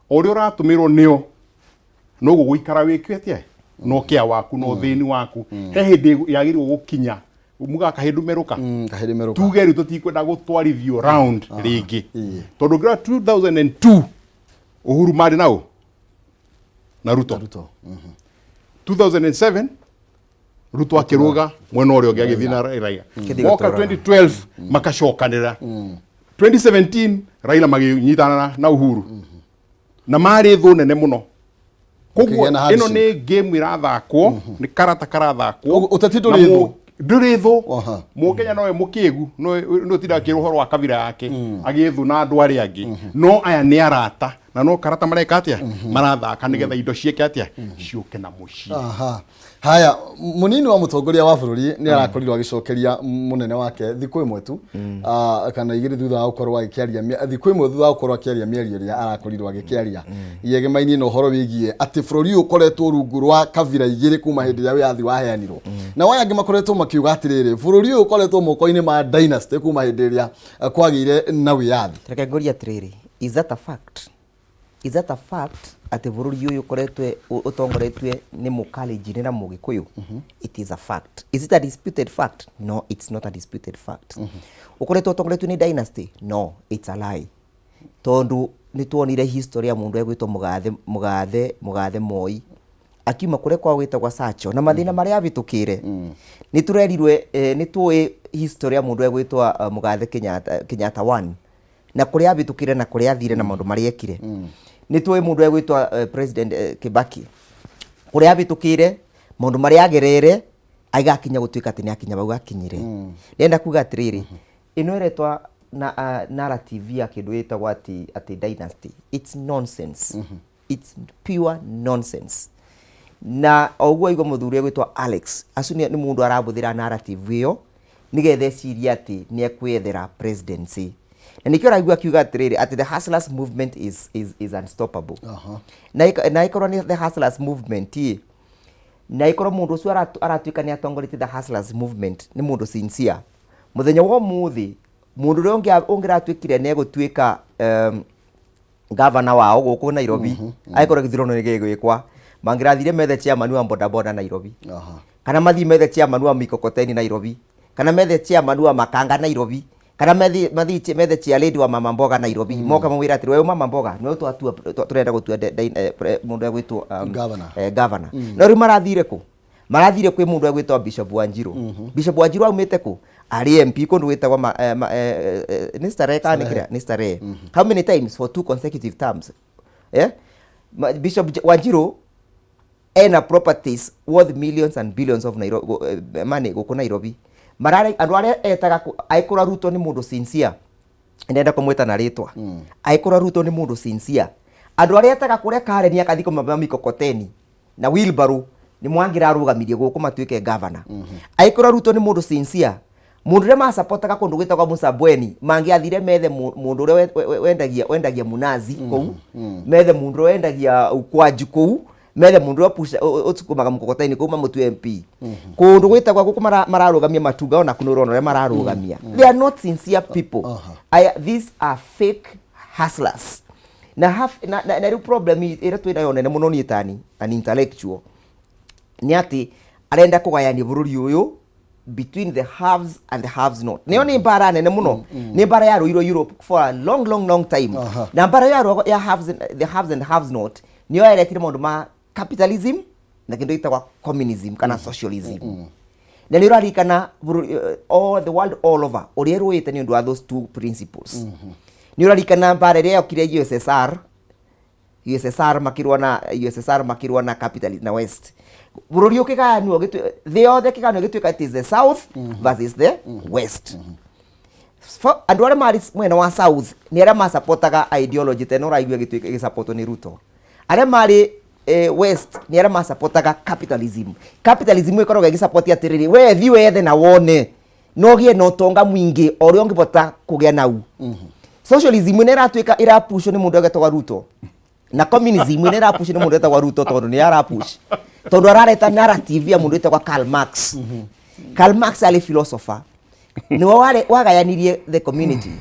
o ũrĩa ũratũmĩrwo nĩo noguo gũikara wĩke atĩa no kĩa waku no thĩni waku. He hĩndĩ yagĩrĩirwo gũkinya muga kahĩndũ merũka. Kahĩndĩ merũka. Tuge rĩu tũtikwenda gũtwarithio round rĩngĩ, tondũ ngĩrora 2002 Uhuru marĩ nao na Ruto. Ruto. 2007. Ruto akĩrũga mwena ũrĩa ũngĩ agĩthiĩ na Raila. Kĩthiĩ Moka gũtũraga. 2012 makacokanĩra. 2017 Raila magĩnyitana na Uhuru na marĩ thũ nene mũno. Koguo Makĩgĩa na ĩno handshake. nĩ game ĩrathakwo, nĩ karata karathakwo. Ũguo ũteti ndũrĩ Na thũ. Ndũrĩ thũ. Aha. Mũkenya nowe mũkĩgu, nowe ũtindaga akĩrwo ũhoro wa kabira yake, agĩthũ na andũ arĩa angĩ. No aya nĩ arata na no karata mareka atĩa? Marathaka nĩgetha indo ciĩke atĩa? Ciũke na mũciĩ. Aha. Haya, munini wa mutongoria wa bururi ni arakorirwo agicokeria munene wake thiku imwe tu kana igiri thutha wa gukorwo agikiaria thiku imwe thutha wa gukorwo akiaria mĩario ĩrĩa arakorirwo agĩkĩaria yegemainie na ũhoro wĩgiĩ atĩ bũrũri ũyũ ũkoretwo rungu rwa kabira igĩrĩ kuma hĩndĩ ĩrĩa wĩyathi waheanirwo. Nao aya angĩ makoretwo makiuga atĩrĩrĩ, bũrũri ũyũ ũkoretwo moko-inĩ ma dynasty kuma hĩndĩ ĩrĩa kwagĩire na wĩyathi. Reke ngũrie atĩrĩrĩ, is that a fact? Is that a fact atĩ bũrũri ũyũ ũkoretwo ũtongoretio nĩ mũkalenjin na mũgĩkũyũ? It is a fact. Is it a disputed fact? No, it's not a disputed fact. Ũkoretwo ũtongoretio nĩ dynasty? No, it's a lie. Tondũ nĩ tuonire history ya mũndũ egwĩtwo mũgathe mũgathe mũgathe Moi akiuma kũrĩa kwao gwĩtagwo Sacho na mathĩna marĩa abĩtũkĩre. Nĩ tũrerirwe nĩ tũĩ history ya mũndũ egwĩtwo mũgathe Kenyatta, Kenyatta 1 na kũrĩa abĩtũkĩre na kũrĩa athire na maũndũ marĩa ekire. Nĩ tũĩ mũndũ egwĩtwo President Kibaki kũrĩa abĩtũkĩre, maũndũ marĩa agerere agakinya gũtuĩka atĩ nĩ akinya bau akinyire. Ndĩrenda kuga atĩrĩrĩ, ĩno ĩretwa na narrative ya kĩndũ gĩtagwo atĩ dynasty, it's nonsense. It's pure nonsense. Na o ũguo aigua mũthuri egwĩtwo Alex, acio nĩ mũndũ arabũthĩra narrative ĩyo nĩgetha ecirie atĩ nĩ ekwĩyethera presidency. Na nĩkĩo ũraigua akiuga atĩrĩrĩ, atĩ the hustlers movement is unstoppable. Na ĩkorwo nĩ the hustlers movement ĩ, na ĩkorwo mũndũ ũcio aratuĩka nĩ atongoretie the hustlers movement nĩ mũndũ sincere. Mũthenya wa ũmũthĩ, mũndũ ũrĩa ũngĩratuĩkire nĩ egũtuĩka gavana wao gũkũ Nairobi, angĩkorwo gĩthurano nĩ gĩgwĩkwa, mangĩrathire methe chairman wa bodaboda Nairobi, kana mathiĩ methe chairman wa mikokoteni Nairobi, kana methe chairman wa makanga Nairobi, kana mathiĩ methe chair lady wa mama mboga Nairobi, moka mamwĩra atĩrĩ, we mama mboga nĩwe tũrenda gũtua mũndũ egwĩtwo Governor. Governor. No rĩu marathire kũ? Marathire kwĩ mũndũ egwĩtwo Bishop Wanjiru. Bishop Wanjiru aumĩte kũ? Arĩ MP kũndũ gwĩtagwo nĩ Starehe kana nĩ kĩrĩa? Nĩ Starehe. How many times? For 2 consecutive terms. Bishop Wanjiru ena properties worth millions and billions of money gũkũ Nairobi. Marare andũ arĩa etaga angĩkorwo Ruto nĩ mũndũ sincere, ndenda kũmwĩta na rĩtwa. Angĩkorwo Ruto nĩ mũndũ sincere, andũ arĩa etaga kũrĩa Karen akathi kũmaba mikokoteni na wheelbarrow nĩ mwangĩrarũgamirie gũkũ matuĩke governor. Angĩkorwo Ruto nĩ mũndũ sincere, mũndũ ũrĩa masapotaga kũndũ gwĩtagwo Musabweni mangĩathire methe mũndũ ũrĩa wendagia munazi kũu, methe mũndũ ũrĩa wendagia ukwanju kũu, methe mũndũ ũrĩa ũsukumaga mkokoteni kũu mamũtue MP. Kũndũ gwĩtagwo gũkũ mararũgamia matunga ona kũu nĩ ũrona ũrĩa mararũgamia. They are not sincere people. These are fake hustlers. Na rĩu problem ĩrĩa twĩ nayo nene mũno niĩ tani an intellectual nĩ atĩ arenda kũgayania bũrũri ũyũ between the haves and the haves not. Nĩyo nĩ mbara nene mũno. Nĩ mbara yarũirwo Europe for a long, long, long time. Na mbara ĩyo yarũagwo ya haves and, the haves and haves not nĩyo yaretire maũndũ ma capitalism na kĩndũ gĩtagwo communism kana socialism. Na nĩ ũraririkana bũrũri, all the world all over ũrĩa ĩrũĩte nĩ ũndũ wa those two principles. Nĩ ũraririkana mbara ĩrĩa yokire USSR, USSR makĩrũa na USSR makĩrũa na capitalist na West. Bũrũri ũkĩgayanwo, thĩ yothe ĩkĩgayanwo ĩgĩtuĩka it is the South versus the West. Andũ arĩa marĩ mwena wa South nĩ arĩa masapotaga ideology ta ĩno ũraigua ĩgĩsapotwo nĩ Ruto. Arĩa marĩ West nĩ arĩa masapotaga capitalism. Capitalism ĩkoragwo ĩgĩsapoti atĩrĩrĩ, we thiĩ wethe na wone no ũgĩe na ũtonga mũingĩ o ũrĩa ũngĩbota kũgĩa nau. Socialism ĩno ĩratuĩka ĩrapushwo nĩ mũndũ ũgetagwo Ruto. Na communism ĩno ĩrapushwo nĩ mũndũ wetagwo Ruto tondũ nĩ arapush. Tondũ arareta narrative ya mũndũ wetagwo Karl Marx. Karl Marx arĩ philosopher. Nĩwe wagayanirie the community.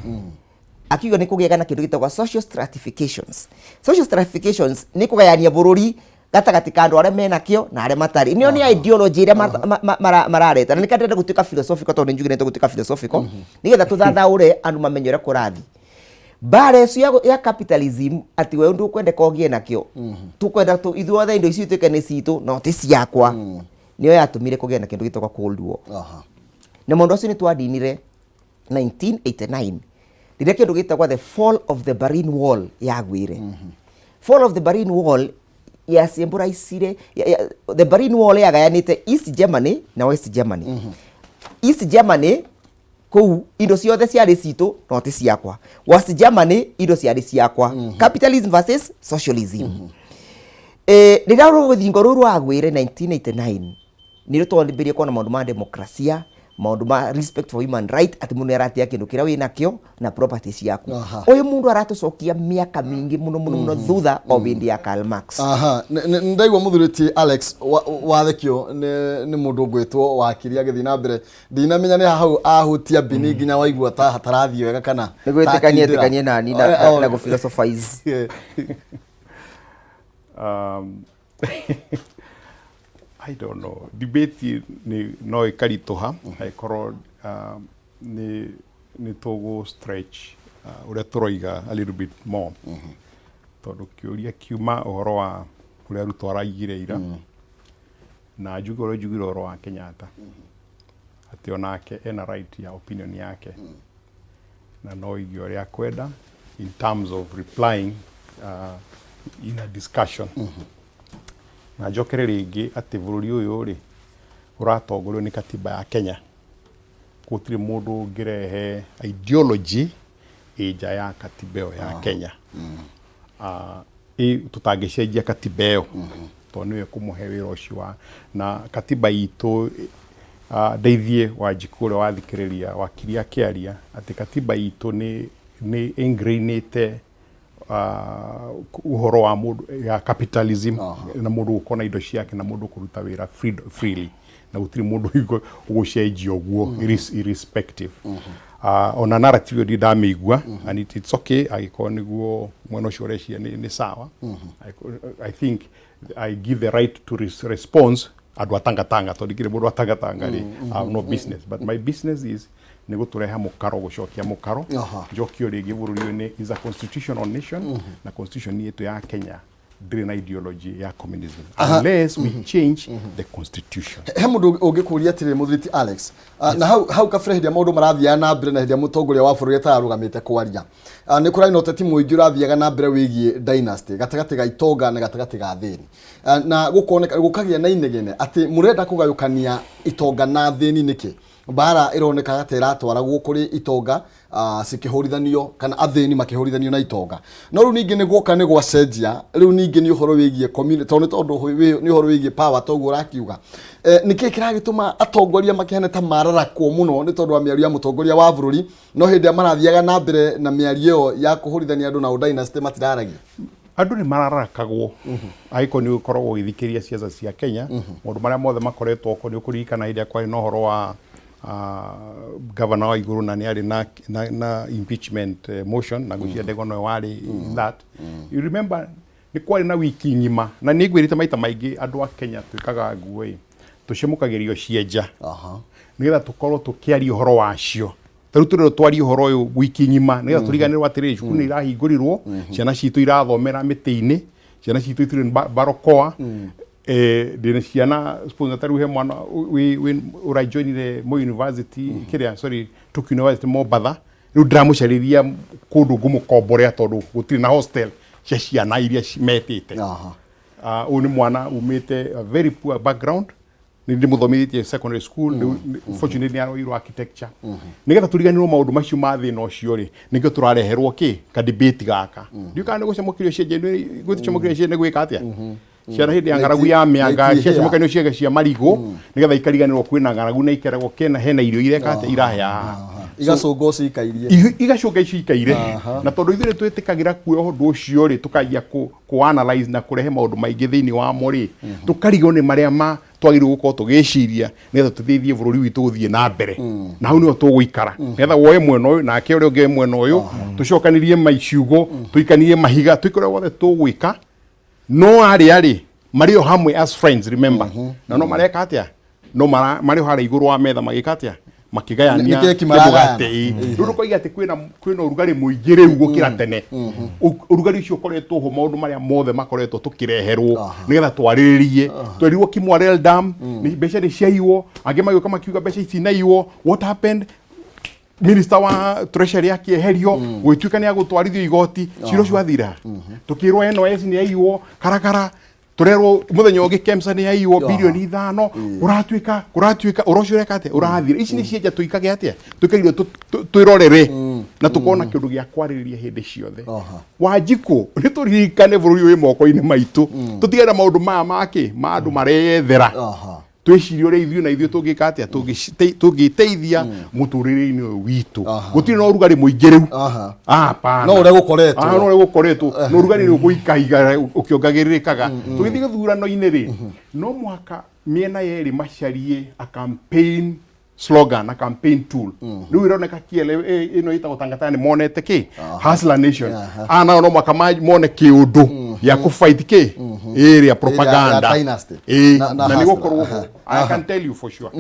Akiuga nĩ kũgĩaga na kĩndũ gĩtagwo social stratifications. Social stratifications nĩ kũgayania bũrũri gatagatĩ ka andũ arĩa mena kĩo na arĩa matarĩ. Nĩyo nĩ ideology ĩrĩa marareta. Na nĩkĩo ndĩrenda gũtuĩka philosophical tondũ nĩ njugire nĩ tũgũtuĩka philosophical. Nĩgetha tũthathaũre andũ mamenye ũrĩa kũrathiĩ. Mbara ĩcio ya capitalism atĩ we ndũkwendeka ũgĩe nakĩo. Tũkwenda ithuothe indo ici ituĩke nĩ citũ no ti ciakwa. Nĩyo yatũmire kũgĩe na kĩndũ gĩtagwo Cold War. Na maũndũ acio nĩ twadinire 1989 rĩrĩa kĩndũ gĩtagwo the fall of the Berlin Wall yagwire. Fall of the Berlin Wall yasymbolaicire the Berlin Wall yagayanĩte East Germany na West Germany. East Germany kũu indo ciothe ciarĩ citũ no ti ciakwa. West Germany indo ciarĩ ciakwa. Capitalism versus socialism. Rĩrĩa rũthingo rũu rwagwire 1989, nĩrĩo twambĩrĩrie kuona maũndũ ma demokrasia, maũndũ ma respect for human right, atĩ mũndũ nĩaratĩa kĩndũ kĩrĩa wĩnakĩo na property ciaku. Ũyũ mũndũ aratũcokia mĩaka mĩingĩ mũno mũno mũno thutha o hĩndĩ ya Karl Marx. Aha, ndaigua mũthuri ti Alex wathekio nĩ mũndũ ũgwĩtwo wakiri agĩthiĩ na mbere. Ndinamenya nĩ hau ahutia mbini nginya waigua ta hatarathiĩ wega kana nĩ gwĩtĩkania takindĩra. Ĩtĩkanie nani na gũ philosophize. I don't know. Debate nĩ no ĩkaritũha angĩkorwo nĩ tũgũ stretch ũrĩa tũroiga a little bit more, tondũ kĩũria kiuma ũhoro wa ũrĩa Ruto araigire ira, na njuge ũrĩa njugire ũhoro wa Kenyatta, atĩ onake ena right ya opinion yake na no ige ũrĩa akwenda in terms of replying in a discussion. Na njokere rĩngĩ atĩ bũrũri ũyũ rĩ ũratongorio nĩ katiba ya Kenya. Gũtirĩ mũndũ ũngĩrehe ideology ĩ nja ya katiba ĩyo ya Kenya. Tũtangĩcenjia katiba ĩyo tondũ nĩyo ĩkũmũhe wĩra ũcio wa na katiba itũ. Ndeithie Wanjikũ ũrĩa wathikĩrĩria wakiri akĩaria atĩ katiba itũ nĩ ingrainĩte ũhoro wa mũndũ ya capitalism na mũndũ gũkorwo na indo ciake na mũndũ kũruta wĩra freely, na gũtirĩ mũndũ ũgũcenjia ũguo irrespective. Ona narrative ĩyo ndirĩ ndamĩigua, and it's okay angĩkorwo nĩguo mwena ũcio ũreciria nĩ sawa. I think I give the right to response andũ a Tangatanga, tondũ ndikĩrĩ mũndũ wa Tangatanga rĩ, I have no business, but my business is nĩ gũtũreha mũkaro, gũcokia mũkaro. Njokio rĩngĩ, bũrũri ũyũ nĩ is a constitutional nation, na constitution yetu ya Kenya ndĩrĩ na ideology ya communism unless we change the constitution. He mũndũ ũngĩkũria atĩrĩrĩ, mũthuri ti Alex, na hau kabere hĩndĩ ĩrĩa maũndũ marathiaga na mbere na hĩndĩ ĩrĩa mũtongoria wa bũrũri atararũgamĩte kwaria, nĩ kũrarĩ na ũteti mũingĩ ũrathiaga na mbere wĩgiĩ dynasty gatagatĩ ga itonga na gatagatĩ ga thĩni. Na gũkoneka gũkagĩa na inegene atĩ mũrenda kũgayũkania itonga na thĩni nĩkĩ. Mbara ĩronekaga ta ĩratwaragwo kũrĩ itonga, cikĩhũrithanio kana athĩni makĩhũrithanio na itonga. No rĩu ningĩ nĩ guoka nĩ gwacenjia, rĩu ningĩ nĩ ũhoro wĩgiĩ community, tondũ nĩ ũhoro wĩgiĩ power toguo ũrakiuga. Nĩkĩ kĩragĩtũma atongoria makĩhane ta mararakwo mũno nĩ tondũ wa mĩario ya mũtongoria wa bũrũri, no hĩndĩ ĩrĩa marathiaga na mbere na mĩario ĩyo ya kũhũrithania andũ na dynasty matiraragia? Andũ nĩ mararakagwo angĩkorwo nĩ ũkoragwo ũgĩthikĩrĩria ciaca cia Kenya, maũndũ marĩa mothe makoretwo ko. Nĩ ũkũririkana hĩndĩ ĩrĩa kwarĩ na ũhoro wa governor wa igũrũ na nĩ arĩ na impeachment motion, na ngwĩciria Ndegwa nowe warĩ in that. You remember nĩ kwarĩ na wiki ng'ima, na nĩ ngwĩrĩte maita maingĩ, andũ a Kenya twĩkaga nguo ĩ tũcemũkagĩrio cienja nĩgetha tũkorwo tũkĩaria ũhoro wacio. Ta rĩu tũrĩrwo twarie ũhoro ũyũ wiki ng'ima nĩgetha tũriganĩrwo atĩrĩrĩ, cukuru nĩ irahingũrirwo, ciana citũ irathomera mĩtĩ-inĩ, ciana citũ itirĩ barokoa. Ndĩna ciana, suppose ta rĩu he mwana wĩ ũrajoinire Moi University, kĩrĩa, sorry, Tokyo University Mombatha. Rĩu ndĩramũcarĩria kũndũ ngũmũkomborea tondũ gũtirĩ na hostel cia ciana iria metĩte. Ũyũ nĩ mwana umĩte a very poor background, nĩ ndĩmũthomithĩtie secondary school. Rĩu fortunately nĩ aroirwo architecture. Nĩgetha tũriganĩrwo maũndũ macio ma thĩna ũcio rĩ, nĩkĩo tũrareherwo kĩ ka debate gaka. Ndiũ kana nĩ gũcamũkĩrio cienje, gũcamũkĩrio cienje nĩ gwĩka atĩa ciana hĩndĩ ya ng'aragu ya mĩanga. Na itihĩa. Ciacamũkanio ciege cia marigũ nĩgetha ikariganĩrwo kwĩna ng'aragu na ikeragwo kena hena irio ireka atĩa irahĩa haha. Igacũngwo cikairie. Igacoka icio ikaire, na tondũ ithuĩ nĩ twĩtĩkagĩra kuoya ũndũ ũcio rĩ, tũkanjia kũ analyze na kũrehe maũndũ maingĩ thĩinĩ wamo rĩ, tũkarigwo nĩ marĩa ma twagĩrĩirwo gũkorwo tũgĩciria nĩgetha tũteithie bũrũri witũ gũthiĩ na mbere. Na hau nĩho tũgũikara nĩgetha woe mwena ũyũ nake ũrĩa ũngĩ mwena ũyũ, tũcokanĩrie maciugo, tũikanie mahiga, twĩke ũrĩa wothe tũgwĩka. No arĩa rĩ marĩ o hamwe as friends, remember, na no mareka atĩa, no marĩ o harĩa igũrũ wa metha magĩka atĩa, Makĩgayania Nĩ keki maragayana. Kĩmũgate, ĩĩ. Rĩu ũkoiga atĩ kwĩna ũrugarĩ mũingĩ rĩu gũkĩra tene. Ũrugarĩ ũcio ũkoretwo ho maũndũ marĩa mothe makoretwo tũkĩreherwo nĩgetha twarĩrĩrie. Twerirwo Kimwarer Dam nĩ mbeca nĩ ciaiywo, angĩ magĩũka makiuga mbeca itinaiywo. What happened? Minister wa treasury akĩeherio, gũgĩtuĩka nĩ agũtwarithio igoti, cira ũcio wathira. Tũkĩrwo NYS nĩ yaiywo karakara, turerwo muthenya ũngĩ KEMSA nĩ yaiywo 5 bilioni, kũratuĩka ũro ũcio ũreka atĩa ũrathira. Ici nĩ cienja tũikage atĩa tũikaire twĩrorere na tũkona kĩndũ gĩa kwarĩrĩria hĩndĩ ciothe. Wanjikũ, nĩ tũririkane bũrũri ũyũ wĩ moko-inĩ maitũ, tũtigane na maũndũ maya makĩ ma andũ mareyethera. Twĩcirie ũrĩa ithuĩ na ithuĩ tũngĩka atĩa, tũngĩteithia mũtũrĩre-inĩ ũyũ witũ. Gũtirĩ na ũrugarĩ mũingĩ rĩu. Ah, hapana. No ũrĩa gũkoretwo. Ah, no ũrĩa gũkoretwo na ũrugarĩ nĩ ũgũikaiga ũkĩongagĩrĩrĩkaga. Tũgĩthiĩ gĩthurano-inĩ rĩ, no mũhaka mĩena yerĩ macarie a campaign slogan, a campaign tool. Rĩu ĩroneka kiele ĩno ĩtagwo Tangatanga nĩ monete kĩ Hustler Nation. Aya nao no mũhaka mone kĩũndũ gĩa kũ-fight kĩ ĩrĩa propaganda. Dynasty. Ĩĩ, Na na nĩ Hustler. gũkorwo ho, I can tell you for sure.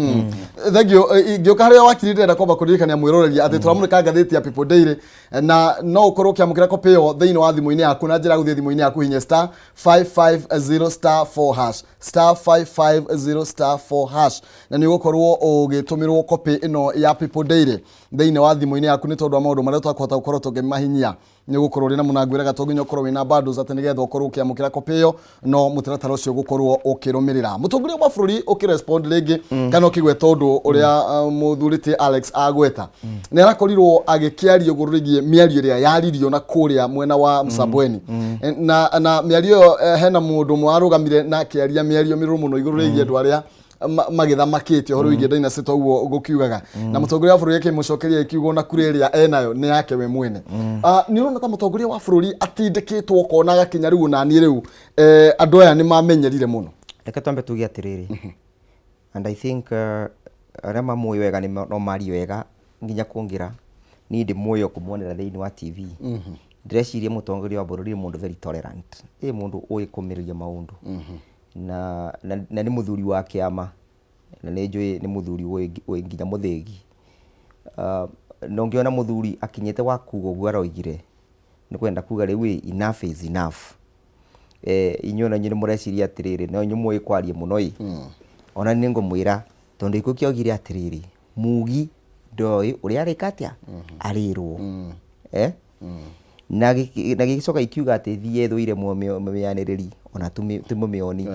Thank you. Ngĩũka harĩa wakiri, ndĩrenda kwamba kũririkania mwĩroreri atĩ tũramũrĩka ngathĩti ya People Daily, na no ũkorwo ũkĩamũkĩra copy ĩyo thĩinĩ wa thimũ-inĩ yaku na njĩra ya gũthiĩ thimũ-inĩ yaku hinya star 550 star 4 hash, star 550 star 4 hash, na nĩ ũgũkorwo ũgĩtũmĩrwo copy ĩno ya People Daily thĩinĩ wa thimũ-inĩ yaku. Nĩ tondũ wa maũndũ marĩa twakũhota gũkorwo tũkĩmahinyia, nĩ ũgũkorwo ũrĩ na mũnangwĩraga to nginya ũkorwo wĩna bundles atĩ nĩgetha ũkorwo ũkĩamũkĩra copy ĩyo, no mũtaratara ũcio ũgũkorwo ũkĩrũmĩrĩra. Mũtongoria wa bũrũri ũkĩrespond rĩngĩ kana ũkĩgweta ũndũ ũrĩa mũthuri Alex agweta, nĩ arakorirwo agĩkĩaria ũguo rĩgiĩ mĩario ĩrĩa yaririo na kũrĩa mwena wa Msambweni, na mĩario ĩyo, hena mũndũ ũmwe warũgamire na akĩaria mĩario mĩrũrũ mũno igũrũ rĩgiĩ andũ arĩa magĩthamakĩte ũhoro wĩgiĩ dynasty toguo gũkiugaga, na mũtongoria wa bũrũri akĩmũcokeria akiuga ona kura ĩrĩa enayo nĩ yake we mwene. Nĩ ũrona ta mũtongoria wa bũrũri atindĩkĩtwo ũkona agakinya rĩu onaniĩ rĩu, andũ aya nĩ mamenyerire mũno? Reke twambe tuge atĩrĩrĩ, and I think arĩa mamũĩ wega no marie wega nginya kũngĩra niĩ ndĩmũĩ o kũmuonera thĩinĩ wa TV. Ndĩreciria mũtongoria wa bũrũri nĩ mũndũ very tolerant, ĩ mũndũ ũĩ kũmĩrĩria maũndũ, na nĩ mũthuri wa kĩama, na nĩ njũĩ nĩ mũthuri ũĩ nginya mũthĩgi. Na ũngĩona mũthuri akinyĩte wa kuga ũguo aroigire, nĩ kwenda kuga rĩu ĩ enough is enough. Inyuĩ ona inyuĩ nĩ mũreciria atĩrĩrĩ, no inyuĩ mũĩ kwaria mũno ĩ, ona nĩ ngũmwĩra tondũ gĩkũyũ kĩaugire atĩrĩrĩ, mugi ndoĩ ũrĩa arĩka atĩa arĩrwo, eh? Na gĩgĩcoka gĩkiuga atĩ thiĩ ĩthũire mũmĩanĩrĩri ona ti mũmĩoni.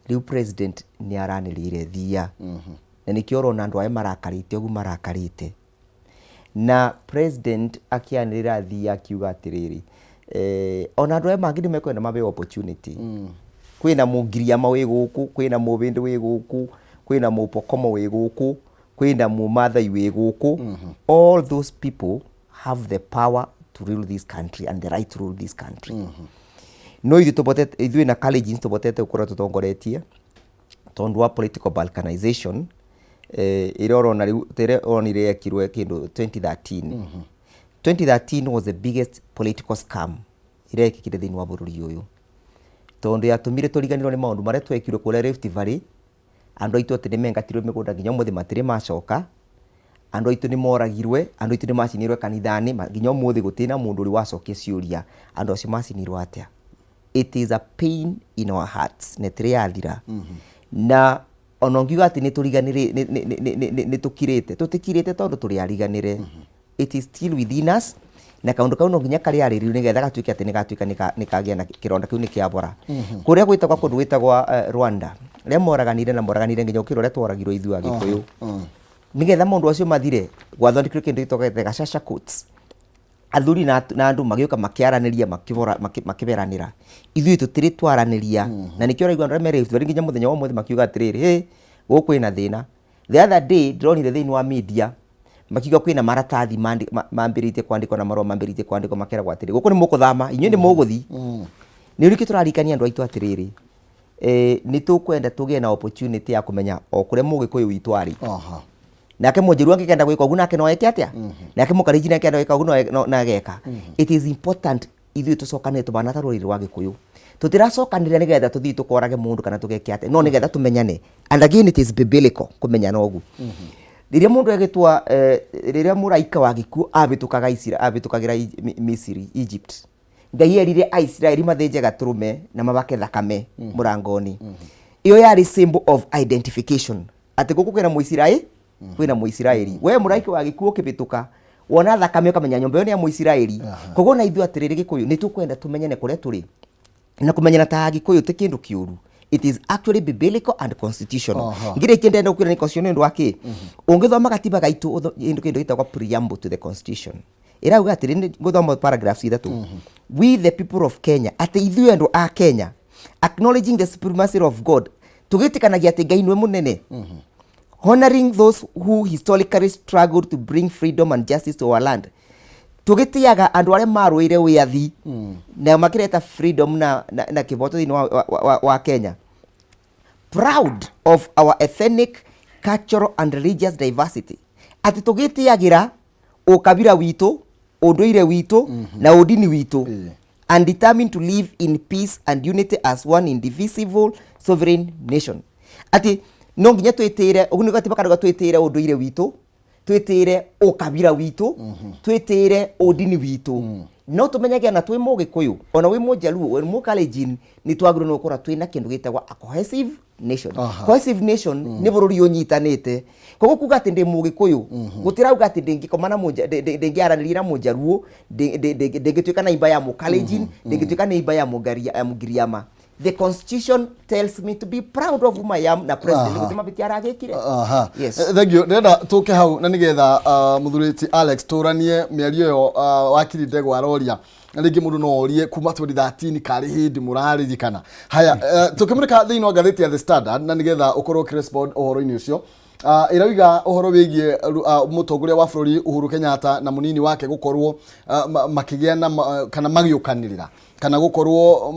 Rĩu president nĩ aranĩrĩire thia, na nĩkĩo ũrona andũ aya marakarĩte ũguo marakarĩte. Na president akĩanĩrĩra thia akiuga atĩrĩrĩ, ona andũ aya mangĩ nĩ mekwenda maheo opportunity. Kwĩna mũngiriama wĩ gũkũ, kwĩna mũbĩndĩ wĩ gũkũ, kwĩna mũpokomo wĩ gũkũ, kwĩna mũmathai wĩ gũkũ. All those people have the power to rule this country and the right to rule this country. No ithuĩ tũbotete, ithuĩ na Kalenjins tũbotete gũkorwo tũtongoretie tondũ wa political balkanization, ĩrĩa ũrona rĩu, ĩrĩa ũronire yekirwo kĩndũ 2013. 2013 was the biggest political scam ĩrĩa yekĩkire thĩinĩ wa bũrũri ũyũ, tondũ yatũmire tũriganĩrwo nĩ maũndũ marĩa twekirwo kũrĩa Rift Valley. Andũ aitũ atĩ nĩ mengatirwo mĩgũnda, nginya ũmũthĩ matirĩ macoka. Andũ aitũ nĩ moragirwe, andũ aitũ nĩ macinirwe kanitha-inĩ, nginya ũmũthĩ gũtirĩ na mũndũ ũrĩ wacokia ciũria andũ acio macinirwo atĩa. It is a pain in our hearts na ĩtirĩ yathira. Na ona ũngiuga atĩ nĩ tũriganĩrĩ, nĩ tũkirĩte, tũtikirĩte tondũ tũrĩ ariganĩre. It is still within us, na kaũndũ kau no nginya karĩarĩrio nĩgetha gatuĩke atĩ nĩgatuĩka nĩkagĩa na kĩronda kĩu nĩkĩabora. Kũrĩa gwĩtagwo kũndũ gwĩtagwo Rwanda, rĩa moraganire na moraganire nginya ũkĩra ũrĩa tworagirwo ithuĩ Agĩkũyũ, nĩgetha maũndũ acio mathire, gwathondekirwo kĩndũ gĩtagwo the Gacaca Courts. Athuri na andũ magĩũka makĩaranĩria, makĩberanĩra. Ithuĩ tũtirĩ twaranĩria, na nĩkĩo ũraigua andũ arĩa me Rift Valley nginya mũthenya wa ũmũthĩ makiuga atĩrĩrĩ, hĩ gũkũ kwĩna thĩna. The other day ndĩronire thĩinĩ wa media makiuga kwĩna maratathi mambĩrĩtie kwandĩkwo na marũa mambĩrĩtie kwandĩkwo, makeragwo atĩrĩ, gũkũ nĩ mũkũthama, inyuĩ nĩ mũgũthi. Nĩ ũrĩkĩ tũrarikania andũ aitũ atĩrĩrĩ, nĩ tũkwenda tũgĩe na opportunity ya kũmenya o kũrĩa mũgĩkũyũ witũ arĩ. Nake mũnjĩru angĩkenda gwĩka ũguo nake no eke atĩa, nake mũkarinjini angĩenda gwĩka ũguo no ageka. It is important ithuĩ tũcokanĩre tũbana ta rũrĩrĩ rwa Gĩkũyũ. Tũtiracokanĩrĩra nĩgetha tũthiĩ tũkorage mũndũ kana tũgeke atĩa, no nĩgetha tũmenyane. And again, it is biblical kũmenyana ũguo. Rĩrĩa mũndũ agĩtwa rĩrĩa mũraika wa gĩkuũ abĩtũkaga Isira abĩtũkagĩra Misiri, Egypt, Ngai erire Aisiraeli mathĩnje gatũrũme na mabake thakame mũrango-inĩ. Ĩyo yarĩ symbol of identification atĩ gũkũ kwĩna Mũisiraeli, kwĩna Mũisiraeli. We mũraika wa gĩkuũ ũkĩbĩtũka wona thakame ũkamenya nyũmba ĩyo nĩ ya Mũisiraeli. Koguo na ithuĩ atĩrĩrĩ Gĩkũyũ nĩ tũkwenda tũmenyane kũrĩa tũrĩ na kũmenyana ta Agĩkũyũ ti kĩndũ kĩũru. It is actually biblical and constitutional. Ngĩrĩkia ndĩrenda gũkwĩra nĩ constitution nĩ ũndũ wa kĩ? Ũngĩthoma gatiba gaitũ kĩndũ gĩtagwo preamble to the constitution ĩrauga atĩrĩ, nĩ ngũthoma paragraphs ithatũ. We the people of Kenya, atĩ ithuĩ andũ a Kenya, acknowledging the supremacy of God, tũgĩtĩkanagia atĩ Ngai nĩwe mũnene, honoring those who historically struggled to bring freedom and justice to our land, tũgĩtĩaga andũ arĩa marũĩre wĩyathi na makĩreta freedom na kĩboto thĩinĩ wa Kenya, proud of our ethnic, cultural and religious diversity, atĩ tũgĩtĩagĩra ũkabira witũ, ũndũire witũ na ũndini witũ, and determined to live in peace and unity as one indivisible sovereign nation, atĩ no nginya twĩtĩre ũguo nĩguo gatiba karauga, twĩtĩre ũndũire witũ, twĩtĩre ũkabira witũ, twĩtĩre ũndini witũ. No tũmenyage ona twĩ Mũgĩkũyũ, ona wĩ Mũjaluo, wĩ Mũkalenjin, nĩ twagĩrĩirwo nĩ gũkorwo twĩna kĩndũ gĩtagwo a cohesive nation. Cohesive nation nĩ bũrũri ũnyitanĩte. Koguo kuga atĩ ndĩ Mũgĩkũyũ gũtirauga atĩ ndĩngĩkoma na ndĩngĩaranĩria na Mũjaluo, ndĩngĩtuĩka neighbor ya Mũkalenjin, ndĩngĩtuĩka neighbor ya Mũgiriama. The constitution tells me to be proud of whom I am, na president gũtirĩ mabĩtia aragĩkire. Yes. Thank you. Ndĩrenda tũke hau na nĩgetha mũthuri Alex tũranie mĩario ĩyo wakiri Ndegwa aroria, na rĩngĩ mũndũ no orie kuma 2013 karĩ hĩndĩ mũraririkana. Haya, tũkĩmũrĩka thĩinĩ wa ngathĩti ya The Standard na nĩgetha ũkorwo ũkĩrespond ũhoro-inĩ ũcio, ĩrauga ũhoro wĩgiĩ mũtongoria wa bũrũri Uhuru Kenyatta na mũnini wake gũkorwo makĩgĩa na kana magĩũkanĩrĩra kana gũkorwo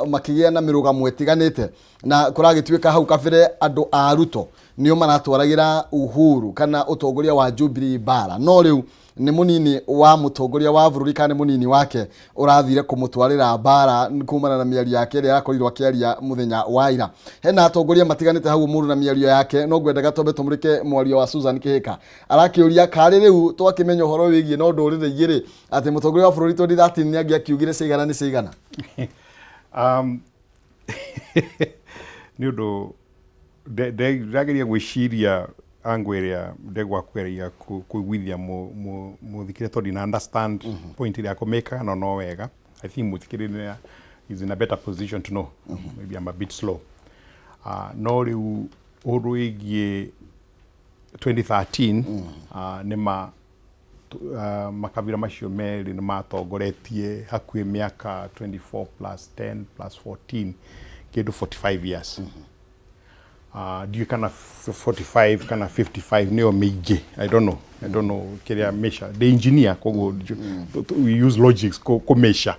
makĩgĩa na mĩrũgamo ĩtiganĩte, na kũragĩtuĩka hau kabere andũ a Ruto nĩo maratwaragĩra Uhuru kana ũtongoria wa Jubilee mbara, no rĩu nĩ mũnini wa mũtongoria wa bũrũri kana nĩ mũnini wake ũrathire kũmũtwarĩra mbara kumana na mĩario yake ĩrĩa arakorirwo akĩaria mũthenya wa ira. Hena atongoria matiganĩte hau mũndũ na mĩario yake, no ngwendaga twambe tũmũrĩke mwario wa Susan Kĩhĩka. Arakĩũria karĩ rĩu twakĩmenya ũhoro wĩgiĩ no ndũrĩrĩ igĩrĩ atĩ mũtongoria wa bũrũri 2013 nĩ angĩakiugire cigana nĩ cigana. Nĩ ũndũ ndĩrageria gwĩciria angle ĩrĩa Ndegwa akũgeria kũiguithia mũthikĩrĩria tondũ ndina understand point ĩrĩa akũmĩka, no wega. I think mũthikĩrĩria is in a better position to know. Maybe I'm a bit slow. No rĩu ũndũ wĩgiĩ 2013, nĩ ma makabira macio merĩ nĩ matongoretie hakuhĩ mĩaka 24 plus 10 plus 14, kĩndũ 45 years. Ndiũĩ kana 45 kana 55 nĩyo mĩingĩ. I don't know, I don't know kĩrĩa measure. Ndĩ engineer, koguo we use logics kũ measure.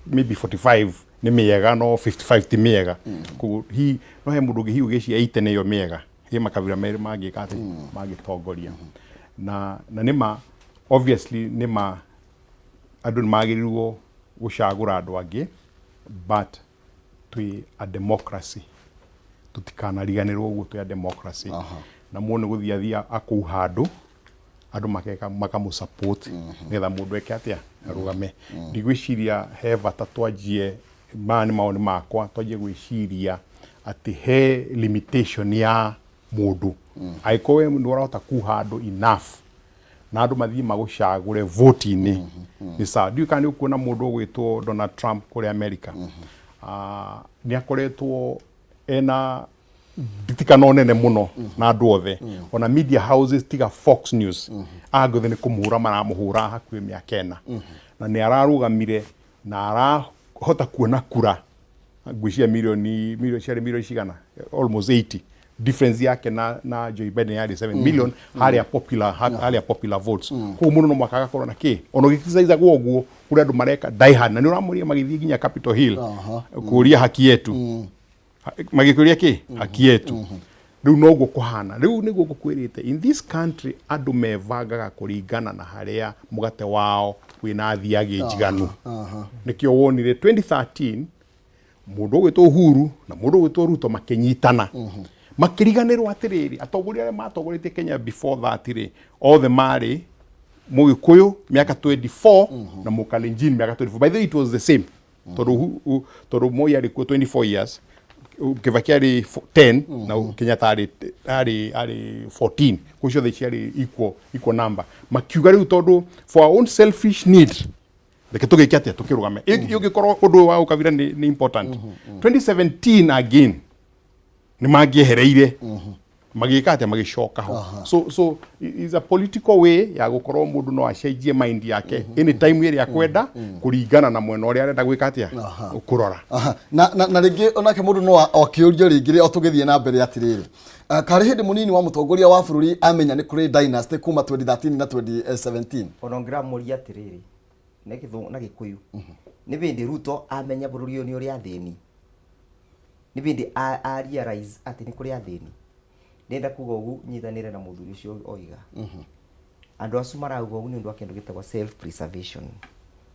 Maybe 45 nĩ mĩega no 55 ti mĩega. Koguo hi no he mũndũ ũngĩ hihi ũgĩcia 80 nĩyo mĩega he makabira merĩ mangĩka atĩ mangĩtongoria. Na nĩma obviously nĩma andũ nĩ magĩrĩirwo gũcagũra andũ angĩ, but twĩ a democracy, tũtikanariganĩrwo ũguo twĩ a democracy. Na mũndũ nĩ gũthiĩ athiĩ akũu handũ andũ makeka makamũ support nĩgetha mũndũ eke atĩa arũgame. Ndigwĩciria he bata twanjie, maya nĩ mawoni makwa, twanjie gwĩciria atĩ he limitation ya mũndũ. Angĩkorwo we nĩ ũrahota kuha andũ enough na andũ mathiĩ magũcagũre vote-inĩ, nĩ sawa. Ndiũĩ kana nĩ ũkuona mũndũ ũgwĩtwo Donald Trump kũrĩa America. Nĩ akoretwo ena nditikano nene mũno na andũ othe, ona media houses tiga Fox News angĩ othe nĩ kũmũhũra maramũhũra hakuhĩ mĩaka 4, na nĩ ararũgamire na arahota kuona kura ngwĩciria milioni ciarĩ milioni cigana, almost 80 difference yake na Joe Biden yarĩ 7 million harĩa popular votes. Koguo mũndũ no mũhaka agakorwo na kĩ ona ũgĩcicagwo ũguo kũrĩ andũ mareka die hard na nĩ ũramũria magĩthiĩ nginya Capitol Hill kũria haki yetu, magĩkũria kĩ haki yetu. Rĩu noguo kũhana, rĩu nĩguo ngũkwĩrĩte, in this country andũ mebangaga kũringana na harĩa mũgate wao wĩna thiagĩ njiganu. Nĩkĩo wonire 2013 mũndũ ũgwĩtwo Uhuru na mũndũ ũgwĩtwo Ruto makĩnyitana. Makĩriganĩrwo atĩrĩrĩ, atongoria arĩa matongoretie Kenya before that rĩ, othe marĩ Mũgĩkũyũ mĩaka 24 na Mũkalenjin mĩaka 24. By the way, it was the same, tondũ Moi arĩ kuo 24 years, Kibaki arĩ 10 na Kenyatta arĩ 14. Kũu ciothe ciarĩ equal number. Makiuga rĩu tondũ for our own selfish need, reke tũgĩke atĩa, tũkĩrũgame. Ũngĩkorwo ũndũ ũyũ wa ũkabira nĩ important, 2017 again nĩ mangĩehereire, magĩka atĩa, magĩcoka ho. So is a political way ya gũkorwo mũndũ no acenjie mind yake anytime ĩrĩa akwenda, kũringana na mwena ũrĩa arenda gwĩka atĩa, kũrora. Aha. Na rĩngĩ onake mũndũ no akĩũrio rĩngĩ rĩ, o tũgĩthiĩ na mbere atĩrĩrĩ, karĩ hĩndĩ mũnini wa mũtongoria wa bũrũri amenya nĩ kũrĩ dynasty kuma 2013 na 2017? Ona ũngĩramũria atĩrĩrĩ na gĩthũngũ na Gĩkũyũ, nĩ bĩndĩ Ruto amenya bũrũri ũyũ nĩ ũrĩ athĩni? Nĩ bĩndĩ a realize atĩ nĩ kũrĩ athĩni? Ndĩrenda kuga ũguo, nyitanĩre na mũthuri ũcio oiga, andũ acu marauga ũguo nĩ ũndũ wa kĩndũ gĩtagwo self preservation,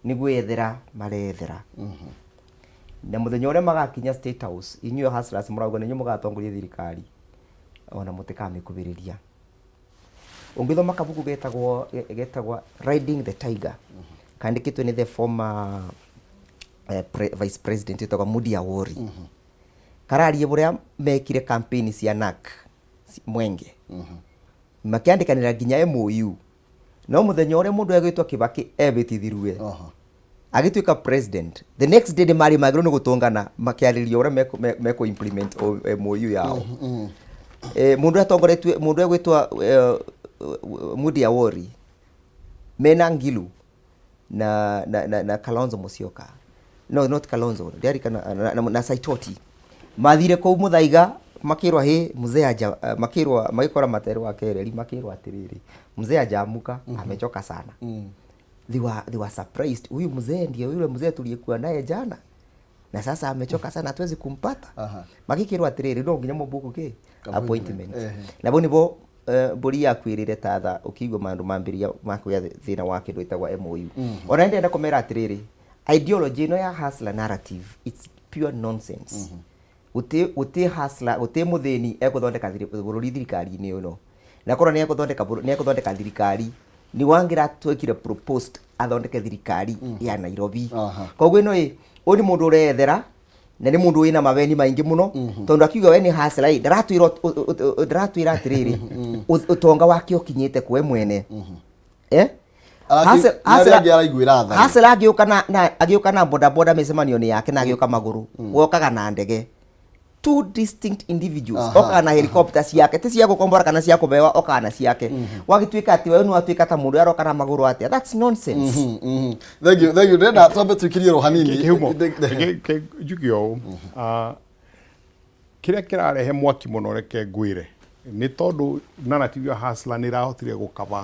nĩ gwĩethera marethera. Na mũthenya ũrĩa magakinya State House, inyuĩ hustlers mũrauga nĩ inyuĩ mũgatongoria thirikari, ona mũtikamĩkuhĩrĩria. Ũngĩthoma kabuku getagwo Riding the Tiger, kandĩkĩtwo nĩ the former vice president wĩtagwo Moody Awori, kararie ũrĩa mekire campaign cia NARC Mwenge, makĩandĩkanĩra nginya MOU, no mũthenya ũrĩa mũndũ egwĩtwo Kibaki ebĩtithirie agĩtuĩka president, the next day nĩ marĩ magĩrĩirwo nĩ gũtũngana makĩarĩria ũrĩa mekũ implement MOU yao. Mũndũ atongoretue, mũndũ egwĩtwo Moody Awori mena Ngilu na Kalonzo Musyoka, no, not Kalonzo, ndiarikana, na Saitoti, mathire kũu Muthaiga, makĩrwo hĩ mzee aja, makĩrwo magĩkora Materu wa Kereri, makĩrwo atĩrĩrĩ, mzee hajaamka, amechoka sana. They were surprised. Huyu mzee ndiye yule mzee tuliyekuwa naye jana, na sasa amechoka sana, hatuwezi kumpata. Magĩkĩrwo atĩrĩrĩ, no nginya mũbuku kĩ appointment. Na bo nibo mbũri yakuĩrĩre tatha ũkĩigua maũndũ mambĩrĩria makũgĩa thĩna wa kĩndũ gĩtagwo MOU. Ona ndĩrenda kũmera atĩrĩrĩ, ideology ĩno ya hustler narrative, it's pure nonsense. Gũtĩ hustler, gũtĩ mũthĩni egũthondeka bũrũri thirikari-inĩ ĩno. Na korwo nĩ egũthondeka thirikari, nĩ wangira twekire proposed athondeke thirikari ya Nairobi. Koguo ĩno ĩ, ũyũ nĩ mũndũ ũrethera na nĩ mũndũ wĩna maweni maingĩ mũno, tondũ akiuga we nĩ hustler ĩ, ndaratwĩra atĩrĩrĩ, ũtonga wake ũkinyĩte kwe mwene, eh? Arĩa angĩ araiguĩra tha. Hustler agĩũka na bodaboda mĩcemanio-inĩ yake na agĩũka magũrũ, wokaga na ndege, two distinct individuals. Okaga na helicopter ciake, ti cia gũkombora kana cia kũbewa, okaga na ciake. Wagĩtuĩka atĩ we nĩ watuĩka ta mũndũ aroka na magũrũ atĩa? That's nonsense. Thank you, thank you. Ndĩrenda twambe tũikirie ro hanini. Kĩhumo njuge ũũ, kĩrĩa kĩrarehe mwaki mũno, reke ngwĩre, nĩ tondũ narrative ya hustler nĩ ĩrahotire gũkaba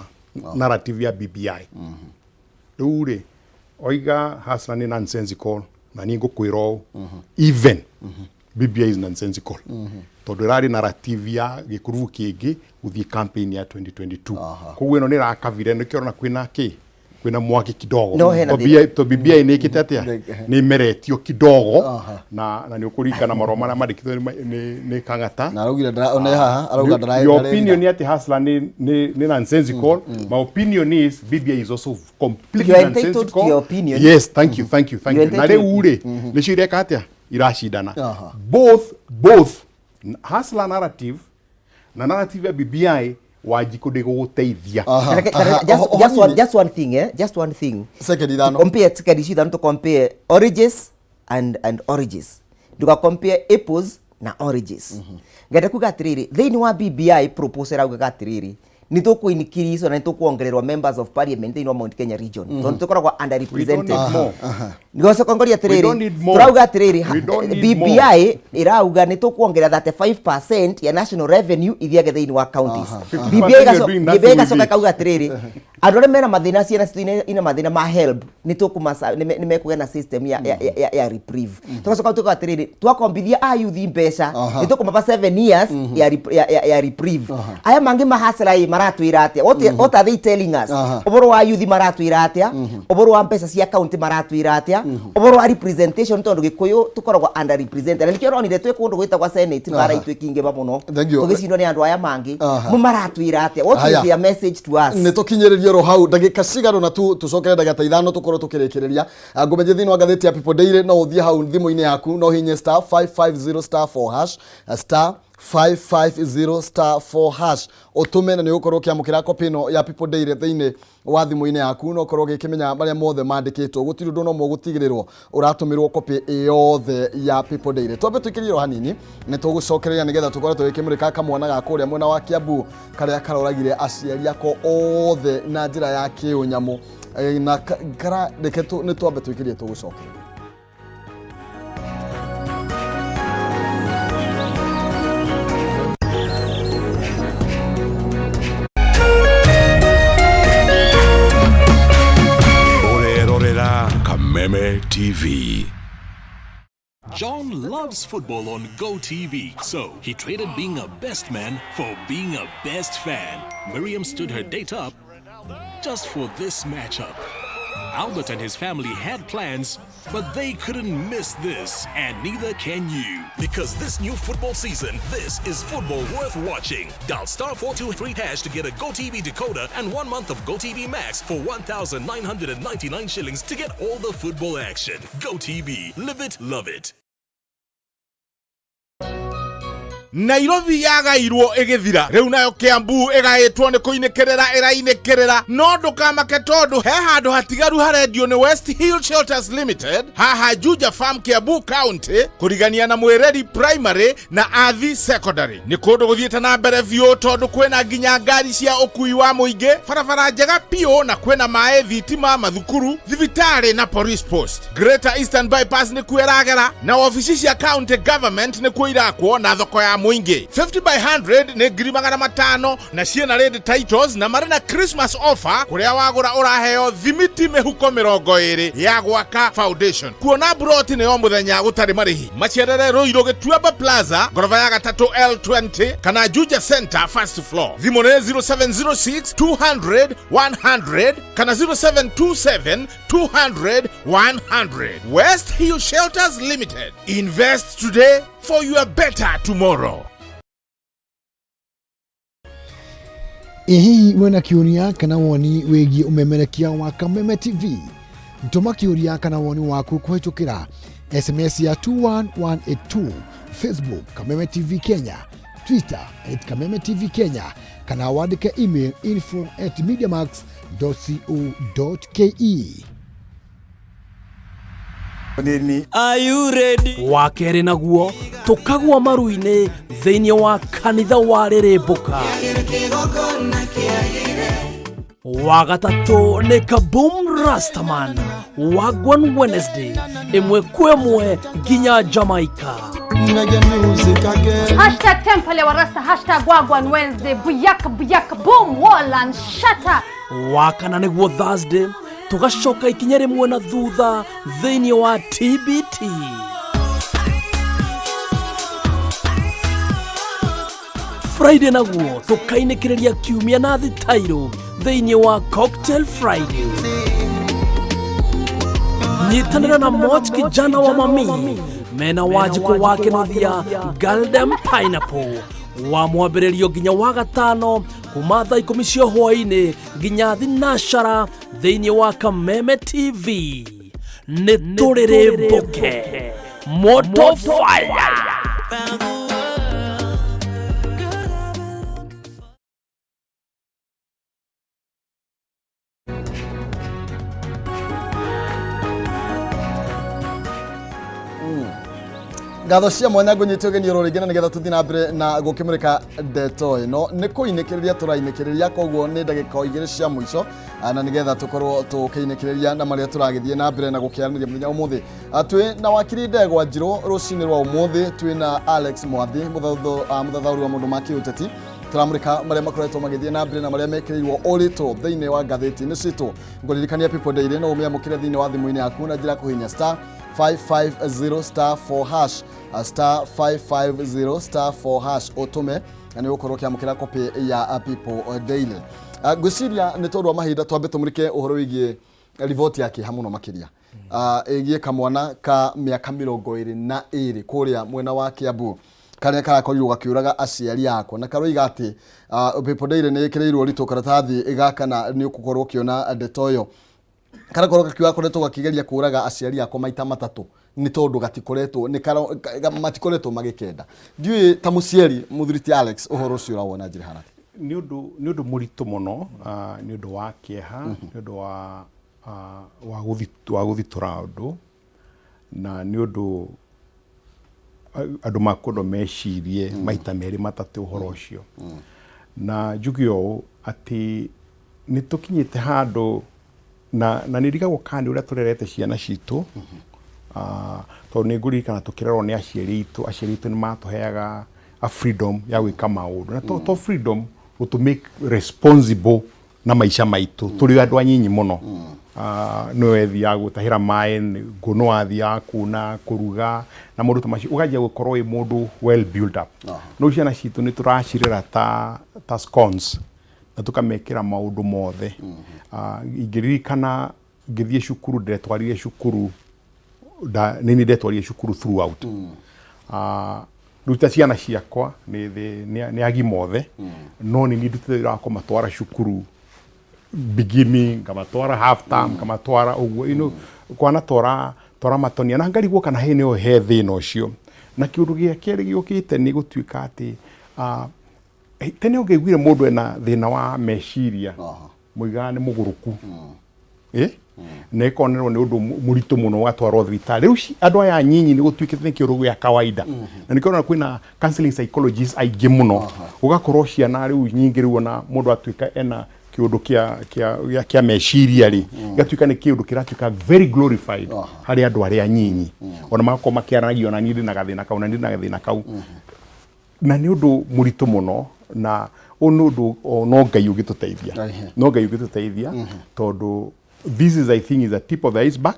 narrative ya BBI. Rĩu rĩ, oiga hustler nĩ nonsensical, na niĩ ngũkwĩra ũũ, even BBI is nonsensical, tondũ ĩrarĩ narrative ya gĩkurubu kĩngĩ gũthiĩ campaign ya 2022. Koguo ĩno nĩ ĩrakabire, nĩkĩo ũrona kwĩna kĩ, kwĩna mwaki kidogo. No hena Tondũ BBI nĩ ĩkĩte atĩa, nĩ ĩmeretio kidogo, na nĩ ũkũririkana marũa marĩa mandĩkĩtwo nĩ Kang'ata. Na araugire one haha arauga ndara Your opinion nĩ atĩ hustler nĩ nonsensical. My opinion is BBI is also completely You are entitled to nonsensical. your opinion. Yes, thank you, thank you, thank You you. are Na entitled. rĩu rĩ, nĩcio ireka atĩa, iracindana. Both hustler narrative na narrative ya BBI, Wanjikũ, ndĩgũgũteithia. Just one thing, eh? Just one thing. Second ithano. Compare second issue ithano, to compare oranges and oranges, nduga compare apples na oranges. Ngenda kuga atiriri, thiini wa BBI proposal iraugaga atiriri, nĩ tũkũ increase na nĩ tũkuongererwo members of parliament thĩinĩ wa Mount Kenya region, tondũ tũkoragwo underrepresented. We don't need more. Nĩgocoka ngoria We atĩrĩrĩ, don't need more. tũrauga atĩrĩrĩ, We don't need BBI ĩrauga nĩ tũkuongerera 35% ya national revenue ithiage thĩinĩ wa counties. 50% BBI you're doing nothing BBI with ĩgacoka it. ĩkauga atĩrĩrĩ, Andũ arĩa mena mathĩna, ciana citũ ina mathĩna ma help, nĩ tũkũmaca nĩ mekũgĩa na system ya reprieve. Tũgacoka tuga atĩrĩrĩ, twakombithia a youth mbeca, nĩ tũkũmaba 7 years ya reprieve. Aya mangĩ mahasla ĩ maratwĩra atĩa? What are they telling us? Ũhoro wa youth maratwĩra atĩa? Ũhoro wa mbeca cia county maratwĩra atĩa? Ũhoro wa representation, tondũ Gĩkũyũ tũkoragwo under represented, na nĩkĩo ũronire twĩ kũndũ gwĩtagwo Senate mbara itũ ĩkĩingĩha mũno, Thank you. tũgĩcindwo nĩ andũ aya mangĩ. Mo. Maratwĩra atĩa? What is their message to us? Nä tå kinyä rä rie ro hau ndagä cigana na tu tå cokere ndagä ta ithano tå korwo tå kä rä kä rä ria. Ngå thä inä wa ngathä ya People Daily, no å thiä hau thimå-inä yaku no hinye star 550 star 4 hash, star 550 star 4 hash, ũtũme na nĩ ũgũkorwo ũkĩamũkĩra copy ĩno ya People Daily thĩinĩ wa thimũ-inĩ yaku, no ũkorwo ũgĩkĩmenya marĩa mothe mandĩkĩtwo. Gũtirĩ ũndũ no mũgũtigĩrĩrwo ũratũmĩrwo copy yothe ya People Daily. Twambe tũikĩrie ro hanini, nĩ tũgũcokereria nĩgetha tũkorwo tũgĩkĩmũrĩka kamwana ga kũrĩa mwena wa Kiambu karĩa karoragire aciari ako othe na njĩra ya kĩũnyamũ. Na kara reke nĩ twambe tũikĩrie, tũgũcokereria. Ũrerorera Kameme TV. John loves football on GoTV, so he traded being a best man for being a best fan. Miriam stood her date up just for this matchup. Albert and his family had plans, but they couldn't miss this, and neither can you. Because this new football season, this is football worth watching. Dial star 423 hash to get a GoTV decoder and 1 month of GoTV Max for 1,999 shillings to get all the football action. GoTV, live it, love it. Nairobi yagairwo ĩgĩthira, rĩu nayo Kiambu ĩgaĩtwo nĩ kũinĩkĩrĩra ĩrainĩkĩrĩra, no ndũkamake tondũ he handũ hatigaru harendio nĩ West Hill Shelters Limited haha Juja Farm, Kiambu County, kũrigania na Mwĩreri Primary na Athi Secondary. Nĩ kũndũ gũthiĩte na mbere biũ tondũ kwĩna nginya ngari cia ũkui wa mũingĩ, barabara njega biũ, na kwĩna maĩ, thitima, mathukuru, thibitarĩ na police post. Greater Eastern Bypass nĩkuo ĩragera, na wabici cia county government nĩkuo irakwo, na thoko ya mũingĩ. 50 by 100 nĩ 500,000 na ciĩna land titles, na marĩ na Christmas offer kũrĩa wagũra ũraheo thimiti mĩhuko 20 ya gwaka foundation. Kuona broti nĩ o mũthenya gũtarĩ marĩhi. Macerere Rũirũ Gĩtuamba Plaza, ngoroba ya gatatũ L20, kana Juja Center first floor. Thimũ nĩ 0706 200 100 kana 0727 200 100. West Hill Shelters Limited. Invest today for your better tomorrow. Ĩ hihi wĩna kĩũria kana woni wĩgiĩ ũmemerekia wa Kameme TV? Tũma kĩũria kana woni waku kũhĩtũkĩra SMS ya 21182, Facebook Kameme TV Kenya, Twitter @KamemeTV Kenya, kana wandĩke email info@mediamax.co.ke. Wa kerĩ naguo tũkagwa maru-inĩ thĩinĩ wa kanitha wa Rĩrĩmbũka. Wa gatatũ nĩ Kaboom Rastaman Wagwan Wednesday, ĩmwe kwa ĩmwe nginya Jamaica. Hashtag Temple wa Rasta, hashtag Wagwan Wednesday, buyaka buyaka boom wall and shatter. Wa kana nĩguo Thursday, tũgacoka ikinya rĩmwe na thutha thĩinĩ wa TBT. Friday naguo tũkainĩkĩrĩria kiumia na thitairũ thĩinĩ wa Cocktail Friday. Nyitanĩra na Moch kijana wa mami mena Wanjikũ wa Kĩnuthia, Golden Pineapple, wa mwambĩrĩrio nginya wa gatano kuma thaa 10 cia hwaĩ-inĩ nginya thinacara thĩinĩ wa Kameme TV. Nĩ tũrĩrĩmbũke moto fire. Ngatho cia mwanya, ngũnyite ũgeni oro rĩngĩ na nĩgetha tũthiĩ na mbere na gũkĩmũrĩka ndeto ĩno. Nĩ kũinĩkĩrĩria tũrainĩkĩrĩria, koguo nĩ ndagĩka o igĩrĩ cia mũico, na nĩgetha tũkorwo tũkĩinĩkĩrĩria na marĩa tũragĩthiĩ na mbere na gũkĩaranĩria mũthenya wa ũmũthĩ. Twĩ na wakiri Ndegwa Njirũ rũcinĩ rwa ũmũthĩ, twĩ na Alex Mwathi, mũthathaũri wa maũndũ ma kĩũteti. Tũramũrĩka marĩa makoretwo magĩthiĩ na mbere na marĩa mekĩrĩirwo ũritũ thĩinĩ wa ngathĩti-inĩ citũ. Ngũririkania People Daily no ũmĩamũkĩre thĩinĩ wa thimũ-inĩ yaku na njĩra ya kũhihinya star 550 star 4 hash, star 550 star 4 hash, ũtũme na nĩ ũgũkorwo ũkĩamũkĩra copy ya People Daily. Ngwĩciria nĩ tondũ wa mahinda twambe tũmũrĩke ũhoro wĩgiĩ riboti ya kĩeha mũno makĩria ĩgiĩ kamwana ka mĩaka 22 kũrĩa mwena wa Kiambu karĩa karakorirwo gakĩũraga aciari ako, na karoiga atĩ People Daily nĩ ĩkĩrĩirwo ũritũ karatathi gaka na nĩ ũgũkorwo ũkĩona ndeto ĩyo. Karakorwo gakiuga gakoretwo gakĩgeria kũraga aciari ako maita matatũ nĩ tondũ gatikoretwo nĩ matikoretwo magĩkenda. Ndiũĩ ta mũciari, mũthuri ti Alex, ũhoro ũcio ũrawona njĩra ĩhana atĩa? Nĩ ũndũ mũritũ mũno, nĩ ũndũ wa kĩeha, nĩ ũndũ wa gũthitũra ũndũ, na nĩ ũndũ andũ makwendwo mecirie maita merĩ matatũ ũhoro ũcio. Na njuge ũũ atĩ nĩ tũkinyĩte handũ na nĩ ndigagwo kana nĩ ũrĩa tũrerete ciana citũ, tondũ nĩ ngũririkana tũkĩrerwo nĩ aciari aitũ, aciari aitũ nĩ matũheaga a freedom ya gwĩka maũndũ, na to freedom gũtũ make responsible na maica maitũ tũrĩ andũ anyinyi mũno. Nĩwe thiaga gũtahĩra maĩ, ngũ no athiaga kuna, kũruga na maũndũ ta macio, ũkanjia gũkorwo wĩ mũndũ well built up. No ciana citũ nĩ tũracirera ta scones na tũkamekĩra maũndũ mothe. Ingĩririkana ngĩthiĩ cukuru, ndetwarire cukuru, nĩ niĩ ndetwarire cukuru throughout. Rĩu ta ciana ciakwa nĩ agima othe, no nĩ niĩ ndutĩte wĩra wa kũmatwara cukuru beginning, ngamatwara half term, ngamatwara ũguo, kwana tora matonia na ngarigwo kana he nĩho he thĩna ũcio. Na kĩũndũ gĩa kerĩ gĩũkĩte nĩ gũtuĩka atĩ tene ũngĩaiguire mũndũ ena thĩna wa meciria, mũigaga nĩ mũgũrũku, na ĩkonerwo nĩ ũndũ mũritũ mũno ũgatwarwo thibitarĩ. Rĩu andũ aya anyinyi nĩ gũtuĩkĩte nĩ kĩũndũ gĩa kawaida, na nĩkĩo ũrona kwĩna counseling psychologists aingĩ mũno, gũgakorwo ciana rĩu nyingĩ rĩu ona mũndũ atuĩka ena kĩũndũ kĩa meciria rĩ, gĩgatuĩka nĩ kĩũndũ kĩratuĩka very glorified harĩ andũ arĩa anyinyi, ona magakorwo makĩaranagia, ona niĩ ndĩna gathĩna kau, na niĩ ndĩna gathĩna kau. Na nĩ ũndũ mũritũ mũno, na ũyũ nĩ ũndũ o no Ngai ũngĩtũteithia, no Ngai ũngĩtũteithia, tondũ this is, I think, is a tip of the iceberg,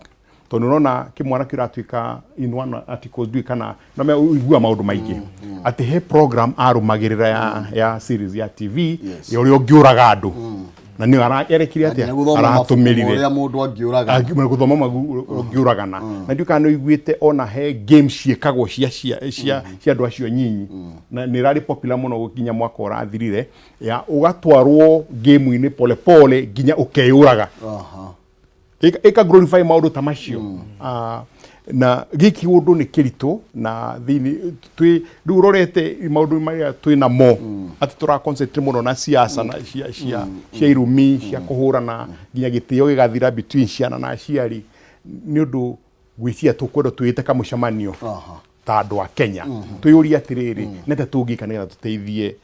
tondũ ũrona kĩmwana kĩratuĩka in one article, ndiũĩ kana no me ũigua maũndũ maingĩ atĩ he program arũmagĩrĩra ya series ya TV ya ũrĩa ũngĩũraga andũ, na nĩyo erekire atĩa? Nginya gũthoma mabuku ma aratũmĩrire ũrĩa mũndũ angĩũraga. Gũthoma ũngĩũragana. Na ndiũĩ kana nĩ ũiguĩte ona he game ciĩkagwo cia andũ acio nyinyi, na nĩ ĩrarĩ popular mũno nginya mwaka ũrathirire, ya ũgatwarwo game-inĩ pole pole nginya ũkeyũraga. Ĩka glorify maũndũ ta macio. Na gĩkĩ ũndũ nĩ kĩritũ, na thĩinĩ twĩ rĩu ũrorete maũndũ marĩa twĩ namo atĩ tũra concentrate mũno na siasa na cia irumi, cia kũhũrana, nginya gĩtĩo gĩgathira between ciana na aciari. Nĩ ũndũ gwĩciria tũkwendwo twĩte kamũcemanio ta andũ a Kenya, twĩyũrie atĩrĩrĩ, nĩ atĩa tũngĩka nĩgetha tũteithie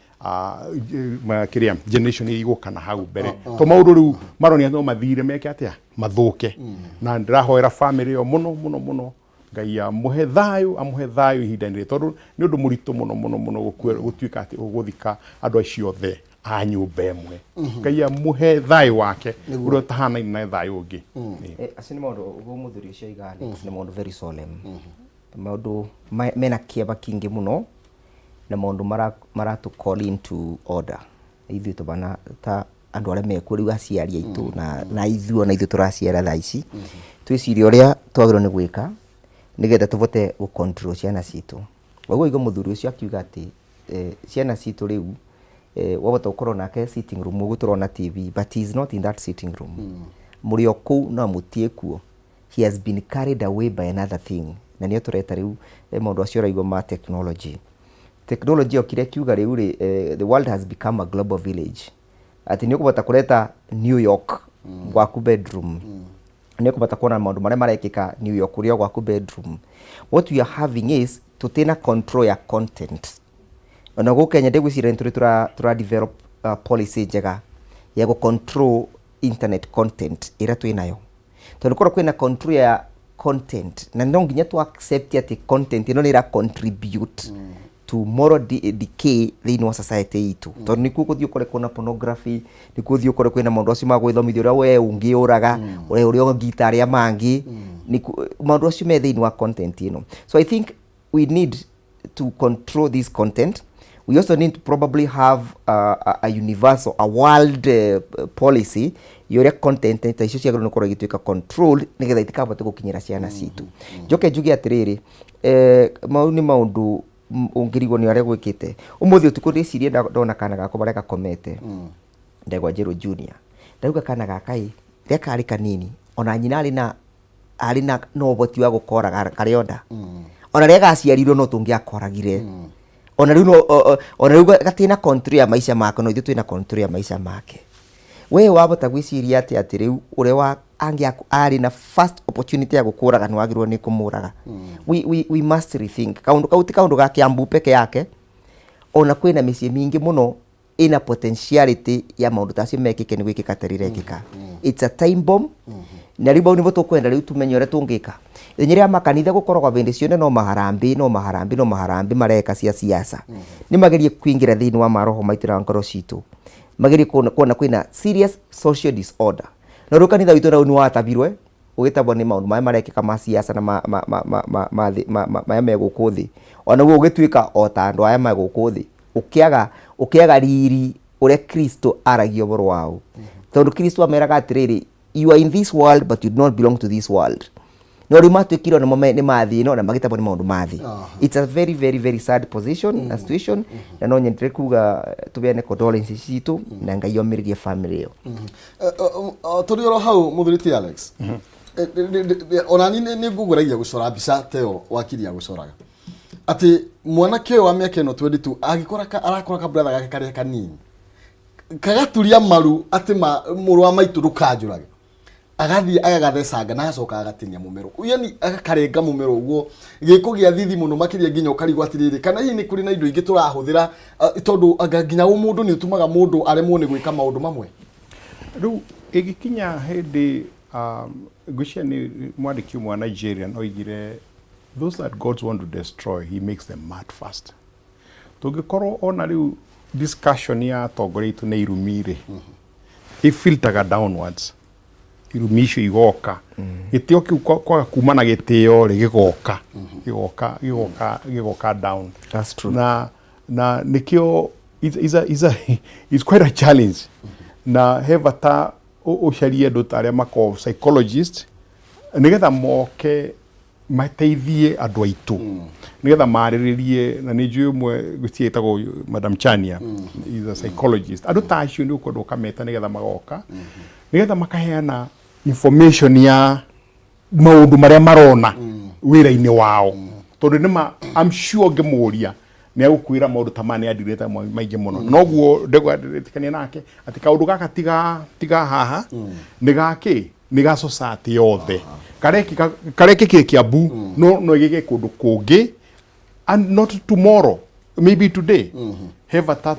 kĩrĩa generation ĩrĩa igũka na hau mbere, to maũndũ rĩu maronia no mathire meke atĩa, mathũke. Na ndĩrahoera family ĩyo mũno mũno mũno, Ngai amũhe thayũ, amũhe thayũ ihinda-inĩ rĩrĩ, tondũ nĩ ũndũ mũritũ mũno mũno mũno gũtuĩka atĩ ũgũthika andũ acio othe a nyũmba ĩmwe. Ngai amũhe thayũ wake ũrĩa ũtahanaine na thayũ ũngĩ. Acio nĩ maũndũ ũguo mũthuri ũcio aiga, Alex, nĩ maũndũ very solemn, maũndũ mena kĩeva kĩingĩ mũno, na maũndũ maratũ call into order ithuĩ tũbana ta andũ arĩa mekuo rĩu, aciari aitũ na ithuĩ, ona ithuĩ tũraciara thaa ici, twĩcirie ũrĩa twagĩrĩirwo nĩ gwĩka nĩgetha tũbote gũ control ciana citũ. Ũguo igua mũthuri ũcio akiuga atĩ ciana citũ rĩu wahota gũkorwo nake sitting room ũguo tũrona TV, but he is not in that sitting room. Mũrĩ o kũu no mũtiĩ kuo. He has been carried away by another thing, na nĩyo tũreta rĩu maũndũ acio ũraigua ma technology. Technology yokire ĩkiuga rĩu rĩ, the world has become a global village, atĩ nĩ ũkũbota kũreta New York gwaku bedroom, nĩ ũkũbota kuona maũndũ marĩa marekĩka New York ũrĩ o gwaku bedroom. What we are having is tũtina control ya content. Ona gũkũ Kenya ndĩgwĩciria nĩ tũrĩ tũra develop policy njega ya gũ control internet content ĩrĩa twĩ nayo, tondũ korwo kwĩna control ya content, na no nginya tũ accept atĩ content ĩno nĩ ĩra contribute. to moral decay thĩinĩ wa society itũ, tondũ nĩkuo gũthiĩ ũkore kwĩna pornography, nĩkuo ũthiĩ ũkore kwĩna maũndũ acio ma gwĩthomithia ũrĩa we ũngĩũraga, we ũrĩa ũngĩita arĩa mangĩ. Maũndũ acio me thĩinĩ wa content ĩno. So I think we need to control this content. We also need to probably have a universal, a world policy ya ũrĩa content ta icio ciagĩrĩirwo nĩ gũkorwo igĩtuĩka controlled, nĩgetha itikabote gũkinyĩra ciana citũ. Njoke njuge atĩrĩrĩ, mau nĩ maũndũ ũngĩrigwo nĩ ũrĩa gwĩkĩte. Ũmũthĩ ũtukũ ndĩcirie ndona kana gakwa barĩa gakomete, Ndegwa Njerũ Junior. Ndauga kana gaka ĩ, rĩrĩa karĩ kanini, ona nyina arĩ na ũhoti wa gũkoraga karĩ o nda. Ona rĩrĩa gaciarirwo no tũngĩakoragire. Ona rĩu no ona rĩu gatirĩ na control ya maica make, no ithuĩ twĩna control ya maica make. We wahota gwĩciria atĩ rĩu ũrĩa wa angĩ arĩ na first opportunity ya gũkũraga nĩ wagĩrĩirwo nĩ kũmũraga. We must rethink. Kaũndũ kau ti kaũndũ ga Kiambu peke yake, ona kwĩna mĩciĩ mĩingĩ mũno ĩna potentiality ya maũndũ ta acio mekĩke nĩ gwĩkĩka ta rĩrekĩka. It's a time bomb. Na rĩu bau nĩbo tũkwenda rĩu tumenye ũrĩa tũngĩka. Ithenya rĩa makanitha gũkoragwo hĩndĩ ciothe no maharambĩ, no maharambĩ, no maharambĩ mareka cia siasa, nĩ magerie kũingĩra thĩinĩ wa maroho maitũ na ngoro citũ, magerie kuona kwĩna serious social disorder. No rĩu kanitha witũ nau nĩ watabirwe ũgĩtabwo nĩ maũndũ marĩa marekĩka ma siasa na ma maya me gũkũ thĩ. Ona guo ũgĩtuĩka o ta andũ aya me gũkũ thĩ, ũkĩaga riri ũrĩa Kristo aragia ũhoro wao, tondũ Kristo ameraga atĩrĩrĩ, "You are in this world, but you do not belong to this world." No rĩu matuĩkire onamo nĩ mathiĩ no na magĩtabwo nĩ maũndũ ma thĩ. It's a very, very, very sad position na situation, na no nyendere kuga tũbeane condolences citũ na Ngai omĩrĩrie family ĩyo. Tũrĩ oro hau, mũthuri ti Alex, ona ni nĩ ngũgũragia gũcora mbica ta ĩyo wakiri agũcoraga, atĩ mwanake ũyũ wa mĩaka ĩno 22 agĩkora arakora ka brother gake karĩa kanini kagaturia maru atĩ ma mũrũ wa maitũ ndũkanjũrage, agathiĩ agagathecanga na agacoka agatinia mũmero, yani agakarenga mũmero ũguo, gĩko gĩa thithi mũno makĩria, nginya ũkarigwo atĩrĩrĩ, kana hihi nĩ kũrĩ na indo ingĩ tũrahũthĩra, tondũ anga nginya ũmũndũ nĩ ũtũmaga mũndũ aremwo nĩ gwĩka maũndũ mamwe. Rĩu ĩgĩkinya hĩndĩ, ngwĩciria nĩ mwandĩki ũmwe wa Nigeria oigire, "Those that God want to destroy, he makes them mad first." Tũngĩkorwo ona rĩu discussion ya atongoria aitũ nĩ irumi rĩ, ĩfiltaga downwards, irumi icio igoka, gĩtĩo kĩu kwaga kuma na gĩtĩo rĩ, gĩgoka gĩgoka gĩgoka gĩgoka down. That's true. Na nĩkĩo it's quite a challenge, na he bata ũcarie andũ ta arĩa makoragwo psychologist, nĩgetha moke mateithie andũ aitũ, nĩgetha marĩrĩrie. Na nĩ njũĩ ũmwe gwĩciria ĩtagwo Madam Chania is a psychologist. Andũ ta acio nĩ ũkwenda ũkameta, nĩgetha magoka, nĩgetha makaheana information ya maũndũ marĩa marona wĩra-inĩ wao, tondũ nĩma I'm sure ngĩmũria nĩ agũkwĩra maũndũ ta maya nĩ andirĩte maingĩ mũno. Noguo ndegwa ndĩretĩkania nake atĩ kaũndũ gaka tiga haha, nĩ gakĩ, nĩ ga society yothe. Karekĩka karekĩkire Kiambu, no ĩgĩke kũndũ kũngĩ, and not tomorrow, maybe today. He bata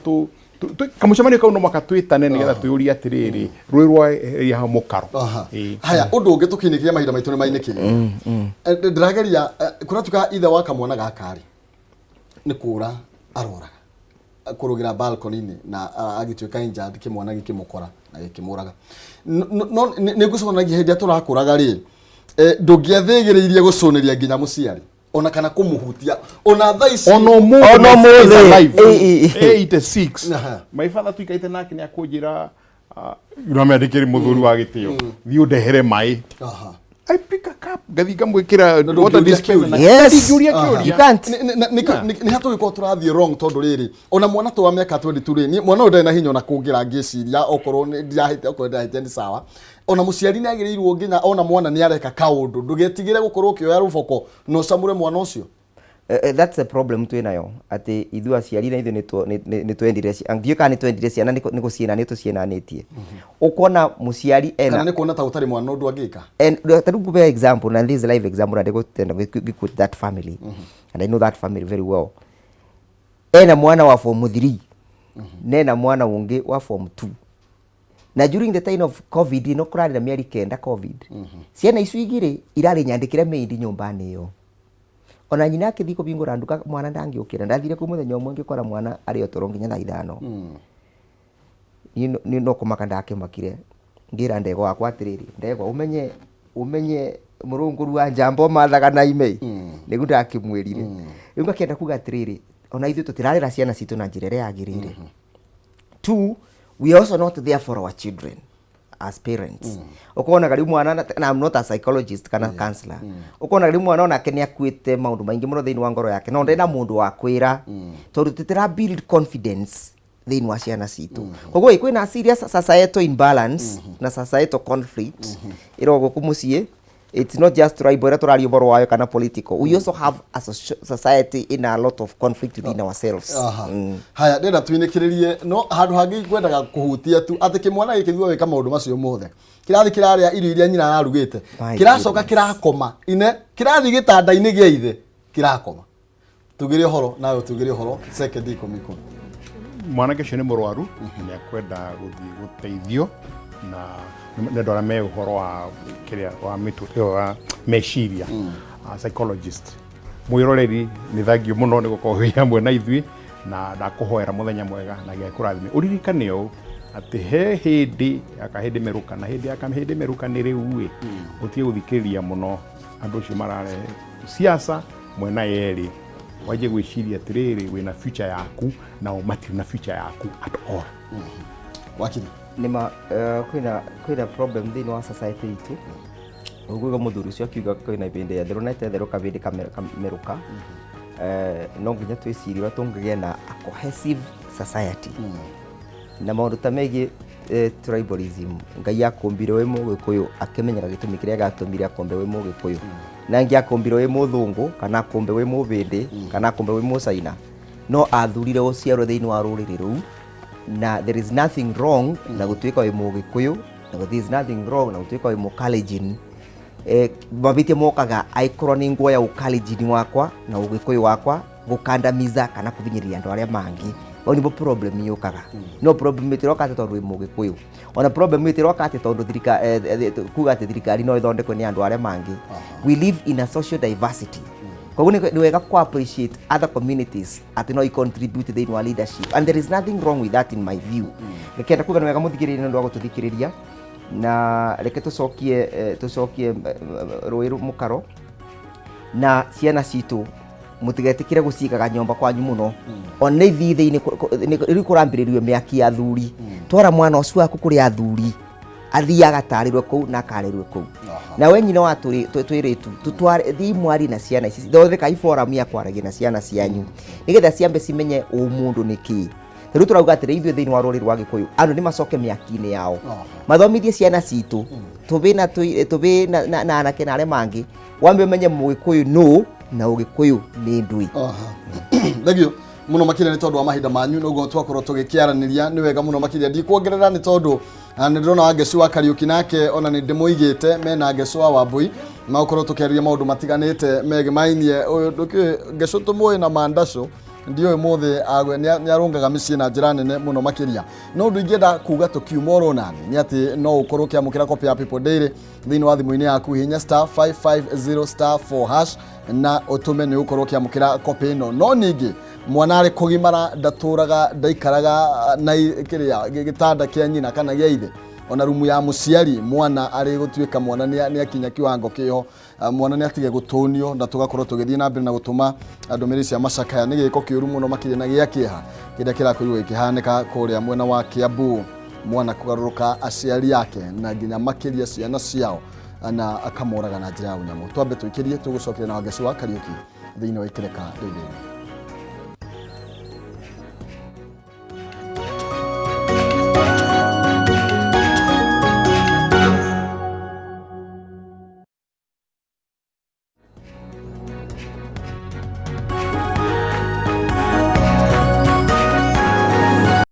kamũcemanio kau no mũhaka twĩtane, nĩgetha twĩũrie atĩrĩrĩ, rũĩ rwa ria mũkaro. Haya, ũndũ ũngĩ tũkĩinĩkĩria, mahinda maitũ nĩ mainĩkĩria. Ndĩrageria kũratuĩka ithe wa kamwana gaka rĩ, nĩ kũra aroraga kũrũgĩra balcony-inĩ na agĩtuĩka injured, kĩmwana gĩkĩmũkora na gĩkĩmũraga. No nĩ ngũconagia hĩndĩ ĩrĩa tũrakũraga rĩ, ndũngĩathĩgĩrĩirie gũcũnĩria nginya mũciari ona kana kũmũhutia ona thaa ici. Ona ũmũthĩ. Ona my father is ũmũthĩ. alive. Ĩ. 86. My father tuikarĩte nake nĩ akũnjĩra, no mĩandĩkĩri mũthuri wa gĩtĩo, thiĩ ũndehere maĩ. I pick a cup, ngathi ngamwĩkĩra Na water ndũngĩũria dispenser. kĩũria. Yes. Ndingĩũria kĩũria. You can't. Nĩ hatũgĩkorwo tũrathiĩ wrong, tondũ rĩrĩ, ona mwana tũ wa mĩaka 22 rĩ, mwana ũyũ ndarĩ na hinya ona kũngĩra ngĩciria, okorwo nĩ ndirahĩtia, okorwo ndirahĩtia nĩ sawa. Ona mũciari nĩ agĩrĩirwo nginya ona mwana nĩ areka kaũndũ, ndũgetigĩre gũkorwo ũkĩoya rũboko na ũcamũre mwana ũcio. That's the problem twĩ nayo, atĩ ithuĩ aciari na ithuĩ nĩ twendire ndiũĩ kana nĩ twendire ciana nĩ gũciĩna nĩ tũciĩnanĩtie, ũkona mũciari ena Kana nĩ kuona ta ũtarĩ mwana ũndũ angĩka. And ta rĩu ngũhe example, na this is a live example, na ndĩgũtenda gĩquote that family, and I know that family very well. Ena mwana wa form 3 nena mwana ũngĩ wa form 2, na during the time of COVID, no kũrarĩ na mĩeri 9 COVID, ciana icio igĩrĩ irarĩ nyandĩkĩre maid nyũmba-inĩ ĩyo. Ona nyina akĩthiĩ kũbingũra nduka mwana ndangĩũkĩra. Ndathire kũu mũthenya ũmwe ngĩkora mwana arĩ o toro nginya thaa ithano. Niĩ no kũmaka ndakĩmakire. Ngĩra ndegwa wakwa atĩrĩrĩ, ndegwa ũmenye ũmenye mũrũngũru wa njamba ũmathaga na ime. Nĩguo ndakĩmwĩrire. Rĩu ngakĩenda kuga atĩrĩrĩ, ona ithuĩ tũtirarera ciana citũ na njĩra ĩrĩa yagĩrĩire. Two, we are also not there for our children as parents. Ũkonaga rĩu mwana na I'm not a psychologist kana counselor. Ũkonaga rĩu mwana onake nĩ akuĩte maũndũ maingĩ mũno thĩinĩ wa ngoro yake no ndarĩ na mũndũ wa kwĩra tondũ tũtira build confidence thĩinĩ wa ciana citũ. Koguo ĩ, kwĩna serious societal imbalance na societal conflict ĩro gũkũ mũciĩ. It's not just tribal ĩrĩa tũraria ũhoro wayo kana political. We also have a society in a lot of conflict within ourselves. Aha. Haya, ndĩrenda twinĩkĩrĩrie no handũ hangĩ ngwendaga kũhutia tu atĩ kĩmwana gĩkĩ thutha gwĩka maũndũ macio mothe kĩrathiĩ kĩrarĩa irio iria nyina ararugĩte. My Kĩracoka goodness. kĩrakoma ine kĩrathiĩ gĩtanda-inĩ gĩa ithe kĩrakoma. Tugĩre ũhoro nawe, tugĩre ũhoro sekendi ikũmi ikũmi. Mwanake ũcio nĩ mũrwaru, nĩ akwenda gũthiĩ gũteithio na nĩ andũ arĩa me ũhoro wa kĩrĩa wa mĩtũ ĩyo wa meciria, psychologist. Mwĩroreri, nĩ thangio mũno nĩ gũkorwo wĩ hamwe na ithuĩ na ndakũhoera mũthenya mwega na gĩa kũrathime. Ũririkane ũũ atĩ he hĩndĩ ya kahĩndĩ merũka, na hĩndĩ ya kahĩndĩ merũka nĩ rĩu ĩ ũtige gũthikĩrĩria mũno andũ acio mararehe siasa mwena yerĩ, wanjie gwĩciria atĩrĩrĩ, wĩna future yaku nao matirĩ na future yaku at all. Wakiri. Nĩma kwĩna problem thĩinĩ wa society itũ. Ũguo mũthuri ũcio akiuga kwĩna hĩndĩ ya therũ na ĩtetherũka hĩndĩ kamerũka. No nginya twĩcirie ũrĩa tũngĩgĩa na a cohesive society na maũndũ ta megiĩ tribalism. Ngai akũmbire wĩ Mũgĩkũyũ akĩmenyaga gĩtũmi kĩrĩa gatũmire akombe wĩ Mũgĩkũyũ, na angĩ akũmbire wĩ mũthũngũ kana akũmbe wĩ Mũbĩndĩ kana akũmbe wĩ Mũcaina, no athurire ũciarwo thĩinĩ wa rũrĩrĩ rũu, na there is nothing wrong na gũtuĩka wĩ Mũgĩkũyũ, na there is nothing wrong na gũtuĩka wĩ Mũkalenjin. Mabĩtie mokaga angĩkorwo nĩ nguoya ũkalenjini wakwa na ũgĩkũyũ wakwa gũkandamiza kana kũhinyĩrĩria andũ arĩa mangĩ, hau nĩho problem yũkaga. No problem ĩtiroka atĩ tondũ wĩ Mũgĩkũyũ, ona problem ĩtiroka atĩ tondũ kuga atĩ thirikari no ĩthondekwo nĩ andũ arĩa mangĩ. We live in a social diversity, koguo nĩ wega ku appreciate other communities atĩ no i contribute thĩinĩ wa leadership, and there is nothing wrong with that in my view. Ngĩkenda kuga nĩ wega mũthikĩrĩria nĩ ũndũ wa gũtũthikĩrĩria, na reke tũcokie rũĩ mũkaro na ciana citũ mũtigetĩkĩre gũciĩkaga nyũmba kwanyu mũno. Ona ithiĩ thĩinĩ rĩu kũrambĩrĩrio mĩaki ya athuri, twara mwana ũcio waku kũrĩ athuri athiĩ agatarĩrwo kũu na akarerwo kũu. Na we nyina wa twĩrĩtu, tũtware thiĩ mwari na ciana ici, thondekai forum ya kwaragia na ciana cianyu nĩgetha ciambe cimenye ũmũndũ nĩ kĩĩ. Rĩu tũrauga atĩrĩ, ithuĩ thĩinĩ wa rũrĩrĩ rwa Gĩkũyũ andũ nĩ macoke mĩaki-inĩ yao mathomithie ciana citũ tũbĩ na tũbĩ na anake na arĩa mangĩ, wambe ũmenye Mũgĩkũyũ nũ na Ũgĩkũyũ nĩ ndũĩ. Thengio mũno makĩria nĩ tondũ wa mahinda manyu noguo twakorwo tũgĩkĩaranĩria. Nĩ wega mũno makĩria, ndikuongerera nĩ tondũ nĩ ndĩrona Wangeci wa Kariũki nake ona nĩ ndĩmũigĩte mena Ngeci wa Wambui magũkorwo tũkĩarĩria maũndũ matiganĩte megemainie. Ũyũ ndũkĩũĩ Ngeci tũmũĩ na mandacũ, ndiũĩ mũthĩ nĩ arũngaga mĩciĩ na njĩra nene mũno makĩria. No ũndũ ingĩenda kuga tũkiuma oro nani nĩ atĩ no ũkorwo ũkĩamũkĩra copy ya People Daily thĩinĩ wa thimũ-inĩ yaku, hihinya star 550 star 4 hash na ũtũme, nĩ ũgũkorwo ũkĩamũkĩra copy ĩno. No ningĩ mwana arĩ kũgimara ndatũraga ndaikaraga na kĩrĩa gĩtanda kĩa nyina kana gĩa ithe, ona rumu ya mũciari. Mwana arĩ gũtuĩka mwana nĩ akinya kiwango kĩho, mwana nĩ atige gũtũnio, na tũgakorwo tũgĩthiĩ na mbere na gũtũma ndũmĩrĩri cia macakaya. Nĩ gĩko kĩũru mũno makĩria na gĩa kĩeha kĩrĩa kĩrakorirwo gĩkĩhanĩka kũrĩa mwena wa Kiambu, mwana kũgarũrũka aciari ake na nginya makĩria ciana ciao na akamoraga na njĩra ya ũnyamũ. Twambe tũikĩrie, tũgũcokeria na Wangeci wa Kariũki thĩinĩ wa Ikereka rĩu rĩngĩ.